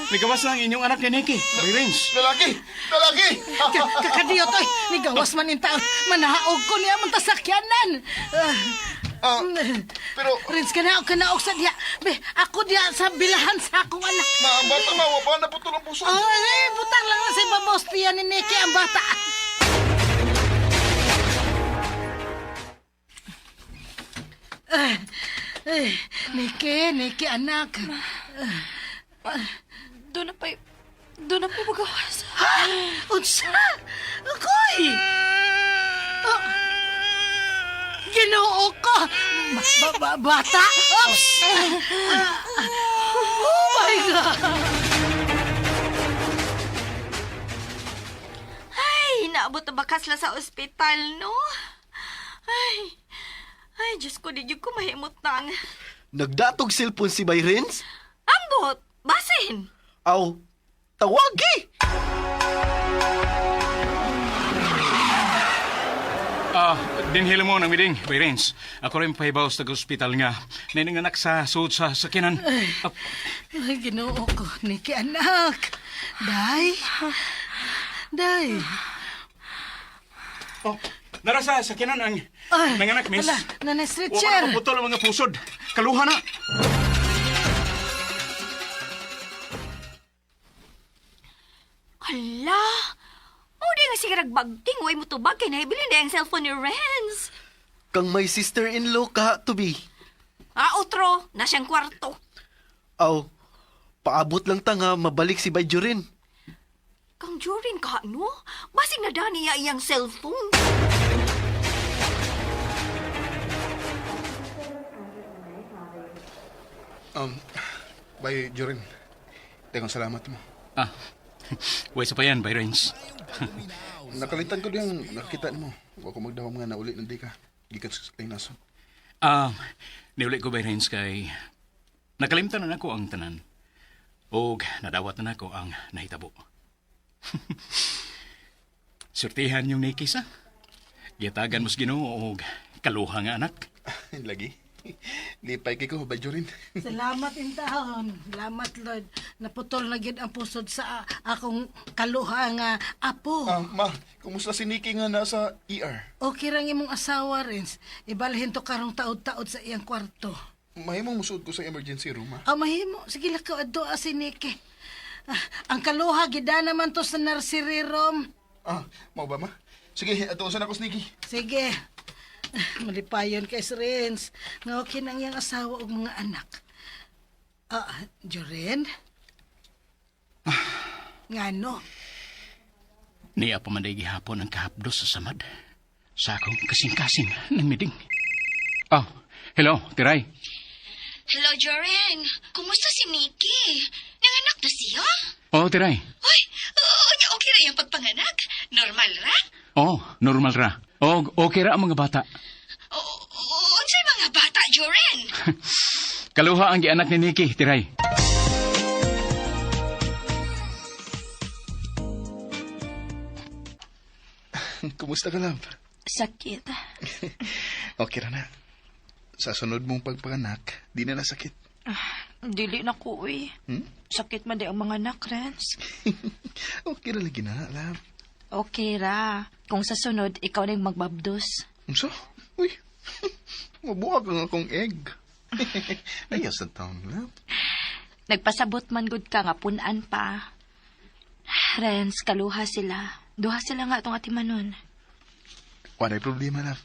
Nagawas na ang inyong anak ni Nikki. Bay, Renz. lalaki! Lalaki! Kakadiyot, oy! Nigawas man in taon. Manaog ko niya mong tasakyanan. Ah, Ah, pero, Renz, kanaog, kanaog sa diya. Be, ako diya sa bilahan sa akong anak. ma, ang bata mawa pa, naputol ang puso. Oh, eh, butang lang na sa ibabos tiyan ni Nikki ang bata. Eh, Nikki, Nikki, anak. Doon na pa, doon na pa magawas. Ha? Unsa? Ako'y! Oh. Ginoo ko! Bata? Oops! Oh my God! Ay, naabot na bakas la sa ospital, no? Ay, ay, Diyos ko, di ko mahimutang. Nagdatog cellphone si Bay Renz? Ambot! Basin. Aw, tawagi! Ah, dinhilo mo ng miding, Bay Renz. Ako rin pahibaw sa ospital nga. Naninganak sa suot sa sakinan. Ah, Ay, ginoo ko, Nikki, anak. Day. Day. oh, nara sa sakinan ang Ay, nanganak, miss. Ala, nanay Wa stretcher. man maputol ang mga pusod. Kaluha na. Hala! Mao di nga sige ragbagting, way mo tubag kay nahibili na ang cellphone ni Renz. Kang may sister-in-law ka to be. Ah, otro, na siyang kwarto. Aw, paabot lang ta nga mabalik si Bay Jorin. Kang Jorin ka, no? Basig na dani niya iyang cellphone. Um, Bay Jorin, daghang salamat mo. Ah, way sa pa yan, Bay Renz. Nakalitan ko diyang nakita nimo. Wa ko magdahom nga nauli nandi ka. Gikan sa laing nasod. Ah, niuli ko Bay Renz kay nakalimtan na nako ang tanan. Og nadawat na nako ang nahitabo. Surtihan yung Nikki sa. Gitagan mo sa Ginoo og kaluha nga anak. Lagi. Lipay kay ko, Bay Jorin. Salamat intahon. Salamat Lord. Naputol na gid ang pusod sa akong kaluha nga apo. Ah, ma, kumusta si Nikki nga nasa ER? Okay rang imong asawa, Renz. Ibalhin to karong taod-taod sa iyang kwarto. Mahimong musuod ko sa emergency room, ma. Ah, mahimo. Sige lakaw adto si Nikki. Ah, ang kaluha gida naman to sa nursery room. Ah, mao ba, ma? Sige, ato sa nako si Nikki. Sige. Ah, malipayon kay si Renz. Nga okay nang iyang asawa ug mga anak. Ah, Joren? Ngano? Niya pa man day gihapon ang kahapdos sa samad. Sa akong kasing-kasing ng miding. Oh, hello, Tiray. Hello, Joren. Kumusta si Nikki? Nanganak na siya? Oh, Tiray. Uy, oo, niya okay ra iyang pagpanganak. Normal ra? Oh, normal ra. Oh, okay ra ang mga bata. Oo, unsay mga bata, Joren? Kaluha ang gianak ni Nikki, Tiray. Kumusta ka, love? Sakit. Okay ra na. Sa sunod mong pagpanganak, di na nasakit. Dili na ko, uy. Sakit man di ang mga anak, Renz. Okay ra lagi na, love. Okay ra. Kung sa sunod, ikaw na yung magbabdos. Unsa? Uy, mabuak ang akong egg. Ayaw sa taon, love. Nagpasabot man gud ka nga punan pa. Renz, kaluha sila. Duha sila nga atong atimanon. Walay problema, love.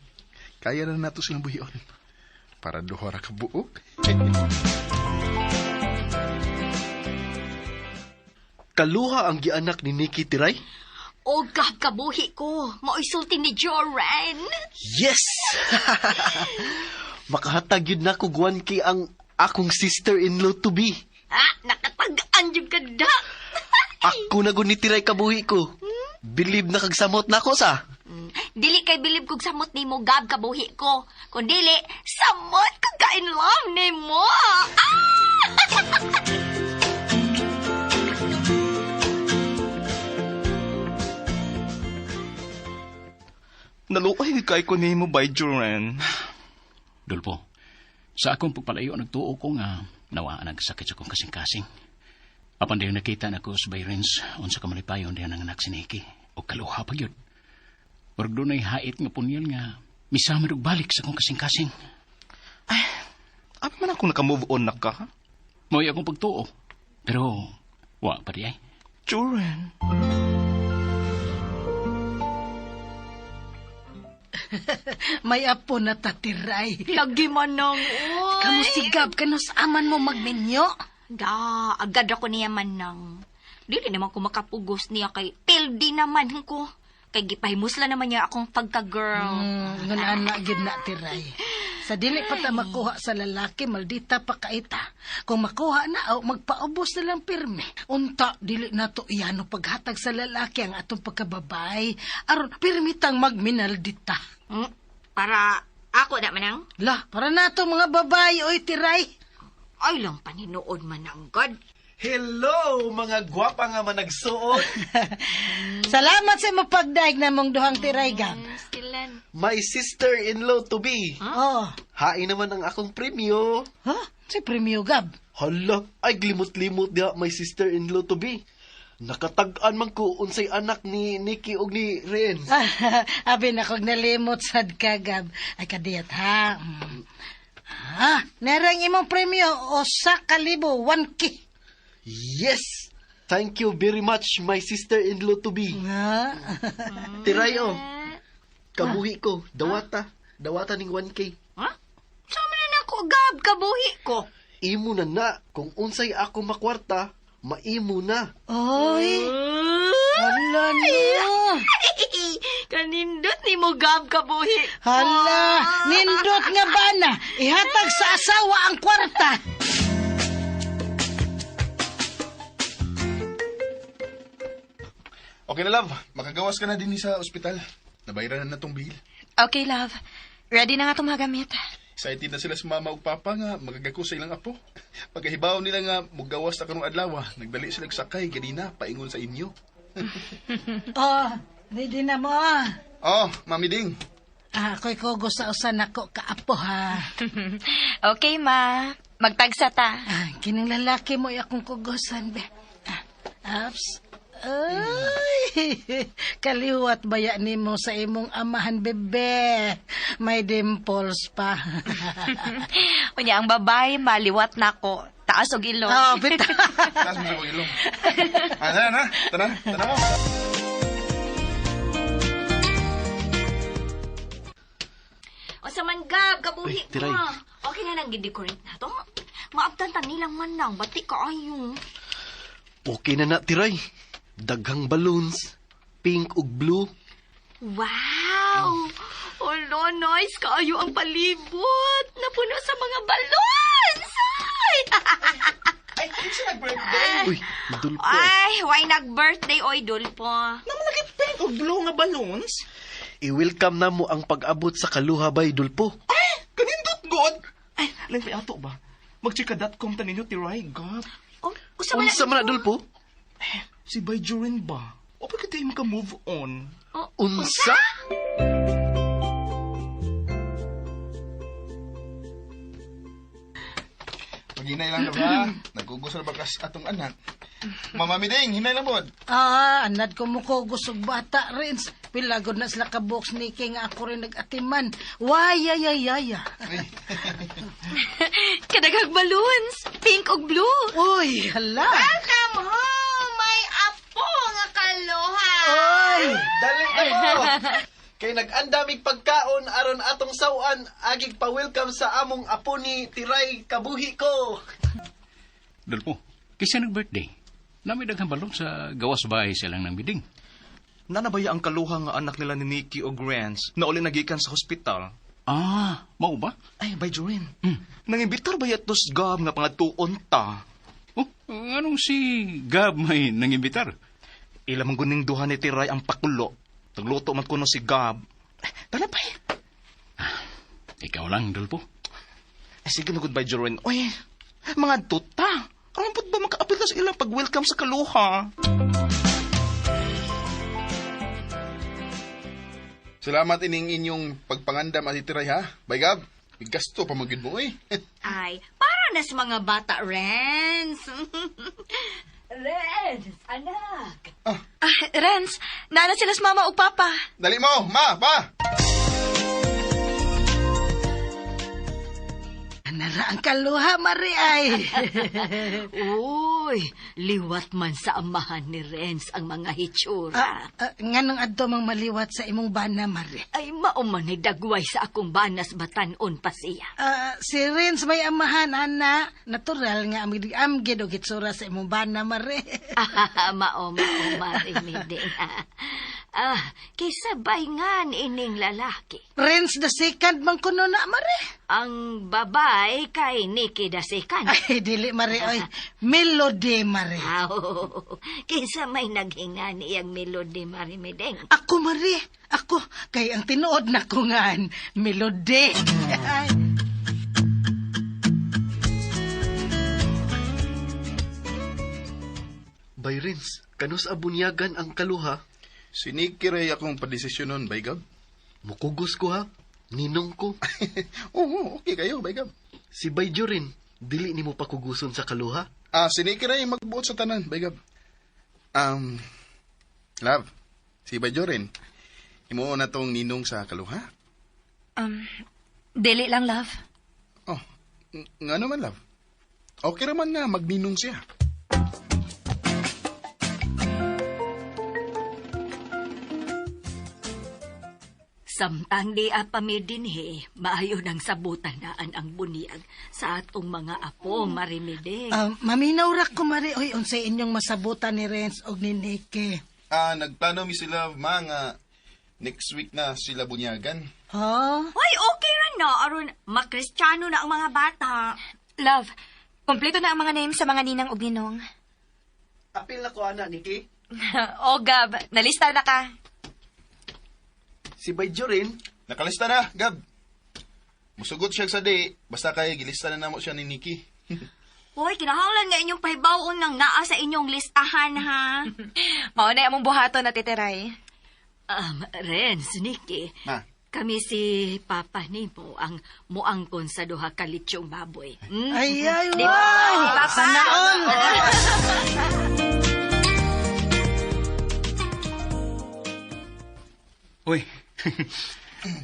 Kaya na nato silang buhion. Para duha ra ka buok. Kaluha ang gianak ni Nikki Tiray? O kabuhi ko. Mao'y sulti ni Joren. Yes! Makahatag yun na kog 1K ang akong sister-in-law to be. Ah, nakatag-an jud ka da. Ako na gud ni Tiray kabuhi ko. Believe na kagsamot na ko sa. Dili kay bilib kog samot nimo gab kabuhi ko. Kun dili, samot kog ka in love nimo. Ah! Naluoy kay ko nimo Bay Joren. Dulpo, sa akong pagpalayo, nagtuo ko nga nawaan ang sakit sa akong kasing-kasing. Apan dayon nakita na ko sa Bay Renz, unsa ka malipayon diyan ang anak si Nikki. O kaluha pa gyud. Murag dunay hait nga punyal nga misamad og balik sa akong kasing-kasing. Abi man ako naka-move on na ka, ha? Mao'y akong pagtuo. Pero, wa pa di ay. Joren. May apo na tatiray. Lagi manang, oy. Kamu sigab kanus aman mo magminyo. Da, agad ako niya manang. Dili naman ko makapugos niya kay pildi naman ko. Kay gipahimusla naman niya akong pagka-girl. Ngun ana gyud na tiray. Sa dili pa ta makuha sa lalaki, maldita pa kaita. Kung makuha na, aw, magpaubos na lang pirmi. Unta, dili na to iyano paghatag sa lalaki ang atong pagkababay. Aron, pirmi tang magminaldita. Para ako na manang? La, para na to mga babae, oy tiray. Ay lang paninood manang God. Hello, mga gwapa nga managsuot. Salamat sa imong pagdaig na mong duhang tiray, Gab. Stilan. My sister-in-law to be. Oh. Hain naman ang akong premyo. Ha? Si premyo, Gab. Hala, ay glimot-limot diha my sister-in-law to be. Nakatag-an man ko unsay anak ni Nikki og ni Renz. Abi na kog nalimot sad ka, Gab. Ay, kadiyat, ha? Mm. Ha? Nerang imong premyo, 1,000, 1K. Yes! Thank you very much, my sister-in-law to be. Ha? Tiray oh. Kabuhi ko, dawata. Dawata ning 1K. Ha? Sama na nako, Gab, kabuhi ko. Imo na na kung unsay ako makwarta, maimo na. Oy! Hala no! Kanindot ni mo, Gab, kabuhi. Hala! Nindot nga bana! Ihatag sa asawa ang kwarta! Okay na, love. Makagawas ka na din sa ospital. Nabayaran na na tong bill. Okay, love. Ready na nga itong mga gamit. Excited na sila sa mama ug papa nga magagako sa ilang apo. Pagkahibaw nila nga mugawas na karong adlaw, nagdali sila og sakay ganina paingon sa inyo. Oh, ready na mo ah. Oh, Mami Ding. Ah, ako'y kugo sa usan ako kaapo ha. Okay, ma. Magtagsa ta. Ah, kining lalaki mo akong kugosan be. Ah, ups. Ay, kaliwat baya nimo sa imong amahan bebe. May dimples pa. Unya, ang babae, maliwat na ko. Taas og ilong. Oh, bitaw. Taas mo sa kong ilong. Ah, tara na. Tara, tara mo. O sa man, Gab, kabuhi Uy, tiray. ko. Okay na lang gidecorate na to. Maabtan ta nilang manang, bati ka ayo. Okay na na, Tiray. Daghang balloons, pink ug blue. Wow! Olo, nice kaayo ang palibot. Napuno sa mga balloons. Ay! Ay, kinsa nag-birthday? Uy, dulpo. Ay, why nag-birthday, oy, Dulpo? Naman lagi pink og blue nga balloons? I-welcome na mo ang pag-abot sa kaluha bay, Dulpo. Ay, kanindot god. Ay, lang pa ato ba? Magchika.com ta ninyo tiray, God. Oh, usa man Unsa man na, Dulpo? Si Bay Joren ba? O pa kita yung maka-move on? Oh, Unsa? Paghinay lang na ba? Nagugusol ba kas atong anak? Mama Miding, hinay lang pod. Ah, anad ko mo ko gusog bata Rins. Pilagod na sila ka box ni King ako rin nag-atiman. Why, ay, ay, ay. Kadaghag balloons. Pink og blue. Uy, hala. Welcome home, my apo nga kaloha. Uy! Dali na mo! Kay nag-andamig pagkaon aron atong sawan agig pa-welcome sa among apo ni Tiray Kabuhi ko. Dolpo, kaysa nag-birthday, nami daghang balon sa gawas bahay silang ng biding. Nanabaya ang kaluha nga anak nila ni Nikki o Grants na uli nagikan sa hospital. Ah, mao ba? Ay, by Joren. Nangimbitar ba yatos gab nga pangatuon ta? Oh, anong si Gab may nangimbitar? Ila man guning duha ni Tiray ang pakulo. Tagluto man kuno si Gab. Ay, tala pa eh. Ikaw lang, Dolpo. Ay, sige na goodbye, Joren. Uy, mga tuta. Aron pud ba makaapil ta sa ilang pag-welcome sa kaluha? Salamat ining inyong pagpangandam at Tiray ha. Bay Gab, gasto pa magyud mo eh. Ay, para na sa mga bata, Renz. Renz, anak. Ah, Renz, nana sila sa mama ug papa. Dali mo, ma, pa. Nara ang kaluha, Mari ay. Uy, liwat man sa amahan ni Renz ang mga hitsura. Ah, ah, nganong adto mang maliwat sa imong bana, Mari? Ay, mauman ni dagway sa akong banas batanon pa siya. Ah, si Renz may amahan, ana. Natural nga amgid og hitsura sa imong bana, Mari. Ah, mao, mao, Mari Miding. Ah, kisabay nga ining lalaki. Renz the second man kuno na, Mari. Ang babay kay Nikki the second. Ay, dili, Mari. Oy, Melody, Mari. Aw, kinsa may naghinga niyang melody, Mari Mideng. Ako, Mari. Ako, kay ang tinuod na ko ngaan, Melody. Ay. Bay Renz, kanus abunyagan ang kaluha? Si Nikki ray akong padesisyonon, bay Gab. Mukugos ko ha. Ninong ko. Oo, okay kayo, bay Gab. Si Bay Jorin, dili nimo pakuguson sa kaluha? Ah, si Nikki ray magbuot sa tanan, bay Gab. Love, si Bay Jorin, imo na tong ninong sa kaluha? Dili lang, love. Oh, nga naman, love. Okay raman nga, magninong siya. Samtang di apa mi dinhi, maayo nang sabutan naan ang buniag sa atong mga apo, Marimide. Maminaw ra ko, Mari, oy, unsay inyong masabutan ni Renz og ni Nikki. Ah, nagplano mi sila, ma, nga next week na sila bunyagan. Ha? Hoy, okay ra na aron makristyano na ang mga bata. Love, kompleto na ang mga names sa mga ninang ug ninong. Apil na ko, ana, Nikki. Oh, Gab, nalista na ka. Si Bay Jorin, Nakalista na, Gab. Musugot siya sa di, basta kay gilista na namo siya ni Nikki. Hoy, kinahanglan nga inyong pahibaw-on ng naa sa inyong listahan, ha? Mao na among buhaton na titiray. Renz, Nikki, Ma, kami si Papa nimo ang muangkon sa duha ka litsyong baboy. Hmm? Ay, ay, Di ba? wow! Papa? Sana all! Uy,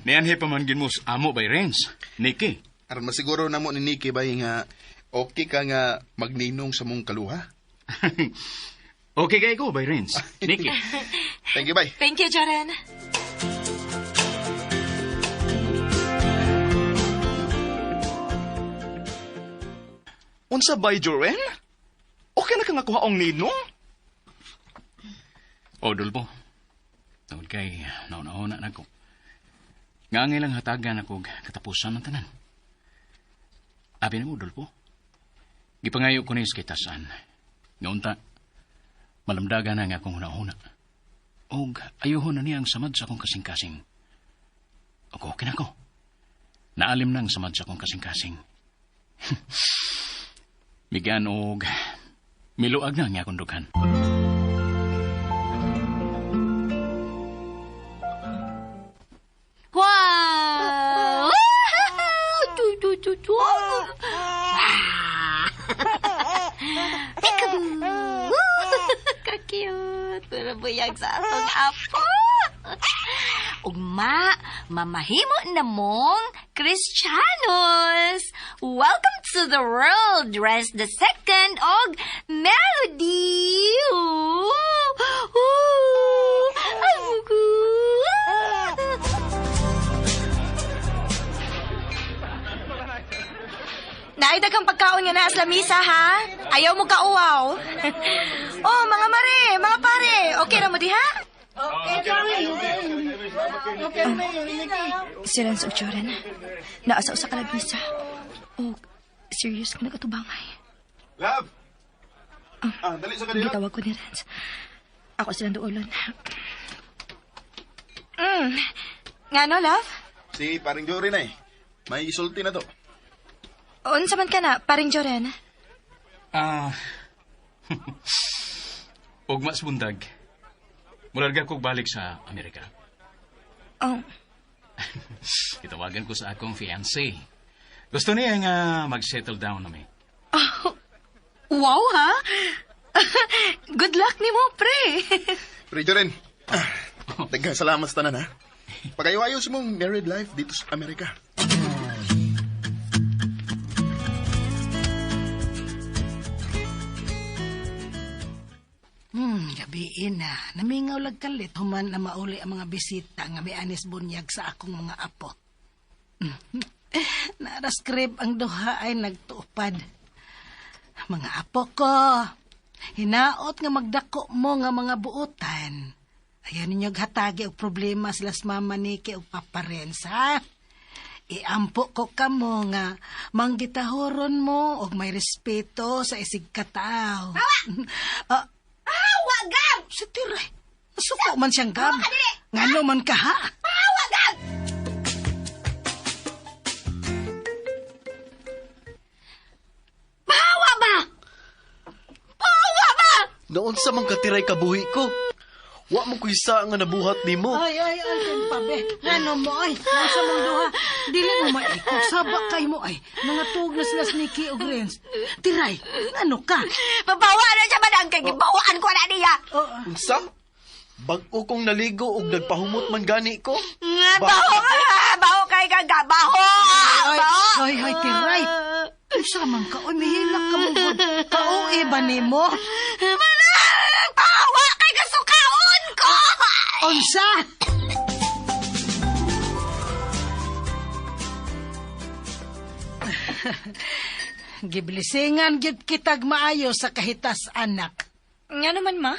nianhi pa man gin mo sa amo by Renz. Nikki. aron masiguro namo ni Nikki bay nga okay ka nga magninong sa mong kaluha. Okay kay ko by Renz. Nikki. Thank you, bay. Thank you, Joren. Unsa bay Joren? Okay na ka nga kuha ang ninong? O, Dulpo. Tungod kay nauna-una na ko. Nga ang ilang hatagan ako katapusan ng tanan. Abi na mo, Dulpo. Gipangayo ko ni sa kitasan. Nga unta, malamdagan na nga akong huna-huna. Og ayuhon na niya ang samad sa akong kasing-kasing. Og okay na ko. Naalim na ang samad sa akong kasing-kasing. Migan og miluag na nga akong dughan. Wow! Tu, tu, tu, tu. Peekaboo! Ka-cute! Pero buyag sa atong apo. Ugma, mamahimo na mong Kristiyanos. Welcome to the world, Rest the Second og Melody. Ooh, ooh, ay, buku. Naay daghang pagkaon nga naa sa lamisa, ha? Ayaw mo kauwaw. Oh, mga mare, mga pare, okay ra mo diha? Okay, Jorin. Okay, Nikki. Si Renz ug Joren, naa sa usa ka lamisa. Oh, serious ka nagatubangay. Love! Ah, dali sa kanila. Gitawag ko ni Renz. Ako silang duolon. Ngano, love? Si paring Jorin ay. May isulti na to. Unsa man ka na, paring Joren? Ah. Ug mas bundag. Mularga kog balik sa Amerika. Oh. Gitawagan ko sa akong fiancé. Gusto niya nga mag-settle down na mi. Oh, wow, ha? Good luck nimo, pre. Pre Joren, daghang salamat sa tanan, ha? Pagayo-ayo sa mong married life dito sa Amerika. Gabiin na. Namingaw lag kalit, human na mauli ang mga bisita nga may anis bunyag sa akong mga apo. Naraskrib ang duha ay nagtuupad. Mga apo ko, hinaot nga magdako mo nga mga buotan. Ayaw ninyo hatagi og problema sila sa mama Nikki og Papa Renz, ha? Iampo ko kamo nga manggitahoron mo og may respeto sa isig katao. Hawa! Hawa, Gab! Si Tiray, nasuko man siyang Gab. Ngano man ka, ha? Hawa, Gab! Pahawa ba? Pahawa ba? Noon Unsa man katiray kabuhi ko? Wa mo kuy sa nga nabuhat nimo. Ay, ay, ay, pabe. Ngano mo, ay. Nasa mong duha. Dili mo maikog. Saba kay mo, ay. Mga tuog na sila si Nikki o Renz. Tiray, ngano ka? Mabawa na siya manang kay gibawaan ko na niya. Unsa? Bag-o kong naligo og nagpahumot man gani ko. Baho, baho kay ka, baho. Ay, ay, ay, tiray. Unsa man ka, oy, mihilak ka mo. Kaoe ba nimo? Manang, pahawa kay kasukaon ko. Unsa? Giblisingan gyud kitag maayo sa kahitas anak. Nga naman, ma.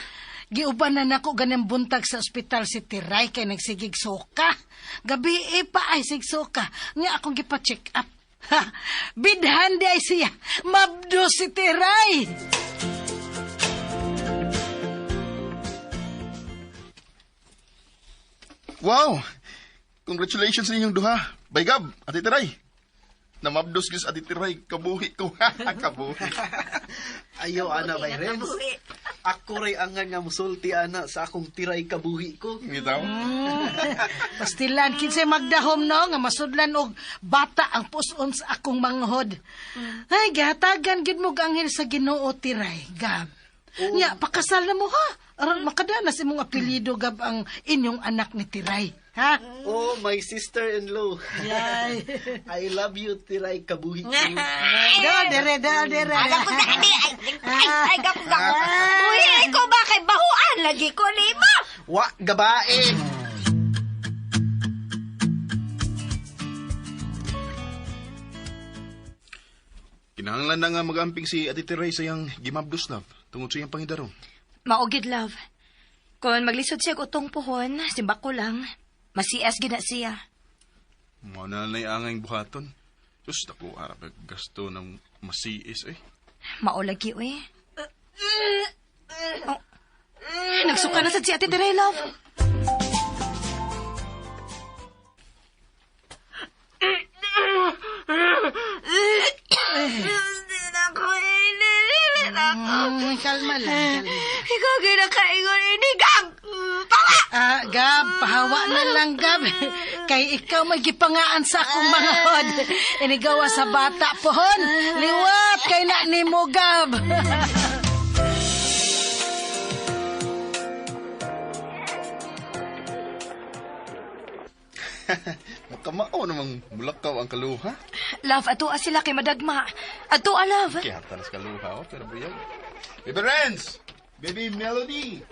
Giuban na nako ganang buntag sa ospital si Tiray kay nagsigig suka. Gabi e pa ay sig suka. Nga akong gipa-check up. Ha, bidhan di ay siya. Mabdo si Tiray. Wow! Congratulations sa inyong duha. Bay Gab, Ate Tiray. Namabdos gyud sa Ate Tiray, kabuhi ko. Kabuhi. Ayaw ana bay Renz. Ako ray angan nga musulti ana sa akong tiray kabuhi ko. Bitaw. Pastilan, kinsay magdahom no, nga masudlan og bata ang puson sa akong manghod. Ay, gihatagan gid mo anghel sa Ginoo Tiray, Gab. Nya, pakasal na mo ha. Aron makadanas imong apelyido Gab ang inyong anak ni Tiray, ha? Oh, my sister-in-law. Yay. I love you, tiray kabuhi ko. Dal dere, dal dere. Alam ko gani. Ay, ay, ay, gako, gako. Uy, ikaw ba kay bahuan? Lagi ko lima. Wa, gabae. Kinahanglan na nga magamping si Ate Tiray sa iyang gimabdos love tungod sa iyang pangidarong. Maugid, love. Kung maglisod siya og utong puhon, simbak ko lang. Masias gid na siya. Mao na lang angay buhaton. Sus, dako arap gasto ng masiis eh. Maulagi, uy. Oh. Nagsuka na sad si Ate Tiray, love. Kalma lang, kalma. Ikaw ginakaingon ini, Gab! Pawa! Ah, Gab, pahawa na lang, Gab. Kay ikaw may gipangaan sa akong mga hod. Inigawa sa bata pohon. Liwat kay na nimo, Gab. Makamao namang mulakaw ang kaluha. Love, ato sila kay madagma. Ato love. Kaya talas kaluha, oh, pero buyag. Baby Renz! Baby Melody!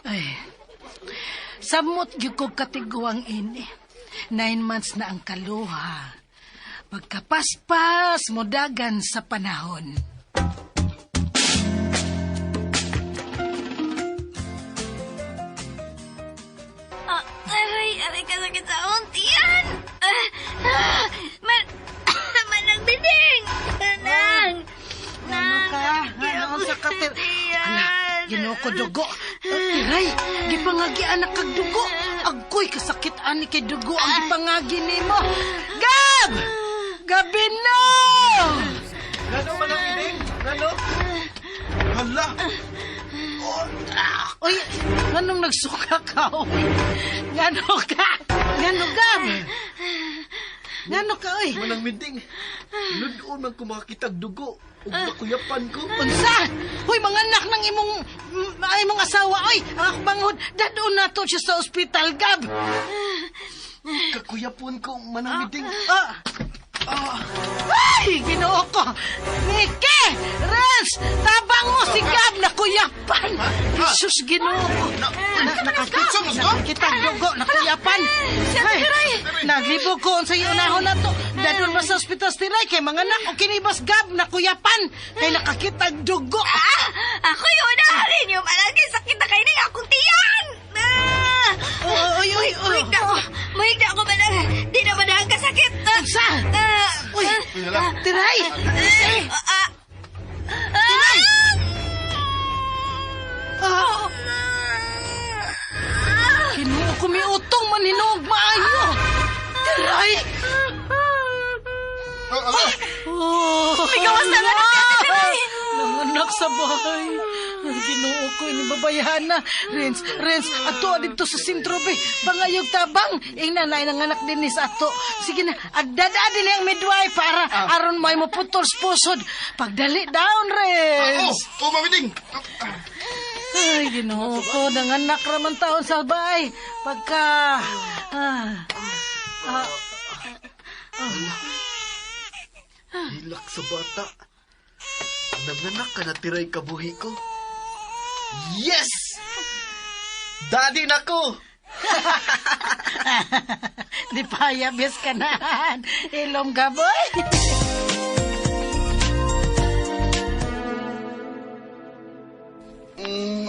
Ay. Samot gyud ko katiguang ini. 9 months na ang kaluha. Pagkapaspas, modagan sa panahon. Aray, aray kasakit sa akong tiyan. Manang bining. Nang. Ano ka? Ano sa katir? Ala, Ginoo ko dugo. Tiray, gipangagi anak kag dugo. Agkoy kasakit ani kay dugo ang gipangagi nimo. Gab! Gabi no! Ngano man ang bining? Ngano? Hala! Uy, nganong nagsuka ka? Uy? Ngano ka? Ngano, Gab? Ngano ka, uy? Manang binding. Ludoon man ko makakitag dugo. Ug makuyapan ko. Unsa? Hoy, mga anak ng imong imong asawa, oy, ang akong banghod, dadon nato siya sa ospital, Gab. Kakuyapon ko, manang binding. Ah. Ay, Ginoo ko. Nike! Renz! Tabang mo si Gab na kuyapan! Jesus, Ginoo ko. Nakakita dugo, nakuyapan. Ay, naglibog ko sa iyo unahon na to. Dadon ba sa ospital si Tiray kay mga anak o kinibas Gab na kuyapan kay nakakita dugo. Ako yung unahan ninyo. Malagi sakit na kayo ng akong tiyan. Oy, oy, oy. Muhig na ako. Muhig na ako manang. Di na manang kasakit. Unsa? Uy, Tiray! Tiray! Ah. Ginoo ko miutong man hinuog maayo. Tiray! Oh. May gawas na nga na si Ate Tiray. Nanganak sa bahay. Ay, Ginoo ko, ini babayhan na. Renz, Renz, ato dito sa sentro, be. Pangayog tabang. Ingna na nanganak din ni sa ato. Sige na, agdada din ang midwife para aron may maputol sa pusod. Pagdali down, Renz. Oh, oh, Mami Ding! Ay, Ginoo ko, nanganak raman taon sa bahay. Pagka... Ah, ah, Hilak sa bata. Nanganak ka na tiray kabuhi ko. Yes! Daddy na ko! Di pa yabes ka na. Ilong ka, boy.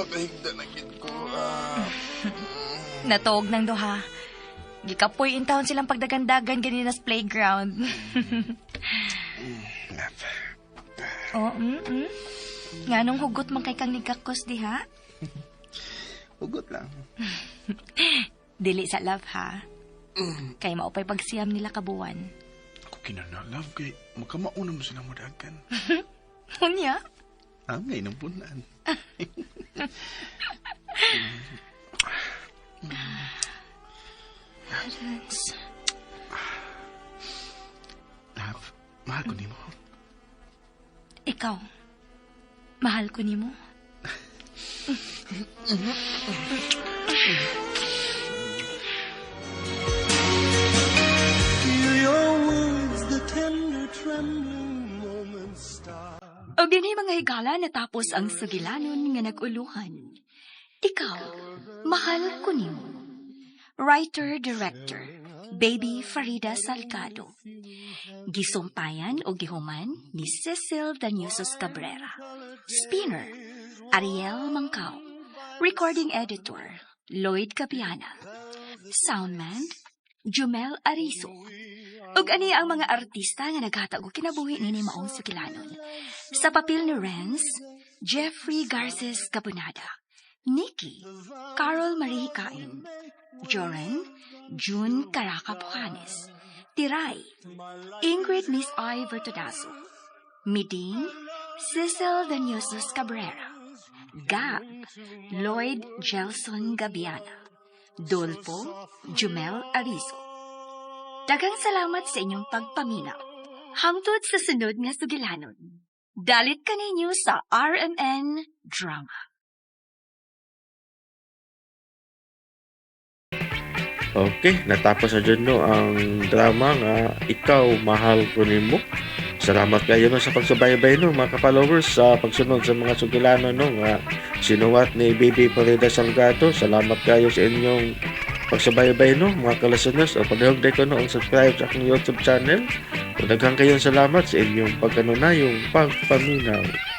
Makahigda na gid ko. Ah. Natuog ng duha. Gikapoy in town silang pagdagandagan ganina sa playground. Oh. Nga nung hugot man kay kang nigakos diha? Hugot lang. Dili sa love ha. Kay maupay pagsiyam nila kabuan. Ako kinana, love, kay magkamauna mo silang madagan. Unya? Angay ng punan. Love, mahal ko nimo. Ikaw, mahal ko nimo. Hear your words, the tender trembling moments start. Og dinhi mga higala natapos ang sugilanon nga nag-uluhan. Ikaw, mahal ko nimo. Writer-director, Baby Farida Salgado. Gisumpayan o gihuman ni Cecil Danusos Cabrera. Spinner, Ariel Mangkao. Recording editor, Lloyd Capiana. Soundman, Jumel Arizo. Ug ani ang mga artista nga naghatag og kinabuhi nini maong sugilanon. Sa papel ni Renz, Jeffrey Garces Cabonada. Nikki, Carol Marie Kain. Joren, June Caraca Pujanes. Tiray, Ingrid Miss I. Vertodazo. Miding, Cecil Daniosos Cabrera. Gab, Lloyd Gelson Gabiana. Dolpo, Jumel Arizo. Daghang salamat sa inyong pagpaminaw. Hangtod sa sunod nga sugilanon. Dalit kaninyo sa RMN Drama. Okay, natapos na dyan no ang drama nga Ikaw Mahal Ko Nimo. Salamat kayo no sa pagsubaybay no mga ka-followers sa pagsunod sa mga sugilano no nga sinuwat ni Baby Farida Salgado. Salamat kayo sa inyong pagsubaybay no mga ka-listeners. O palihog ko no ang subscribe sa akong YouTube channel. O daghang kayong salamat sa inyong pagkanunayong pagpaminaw.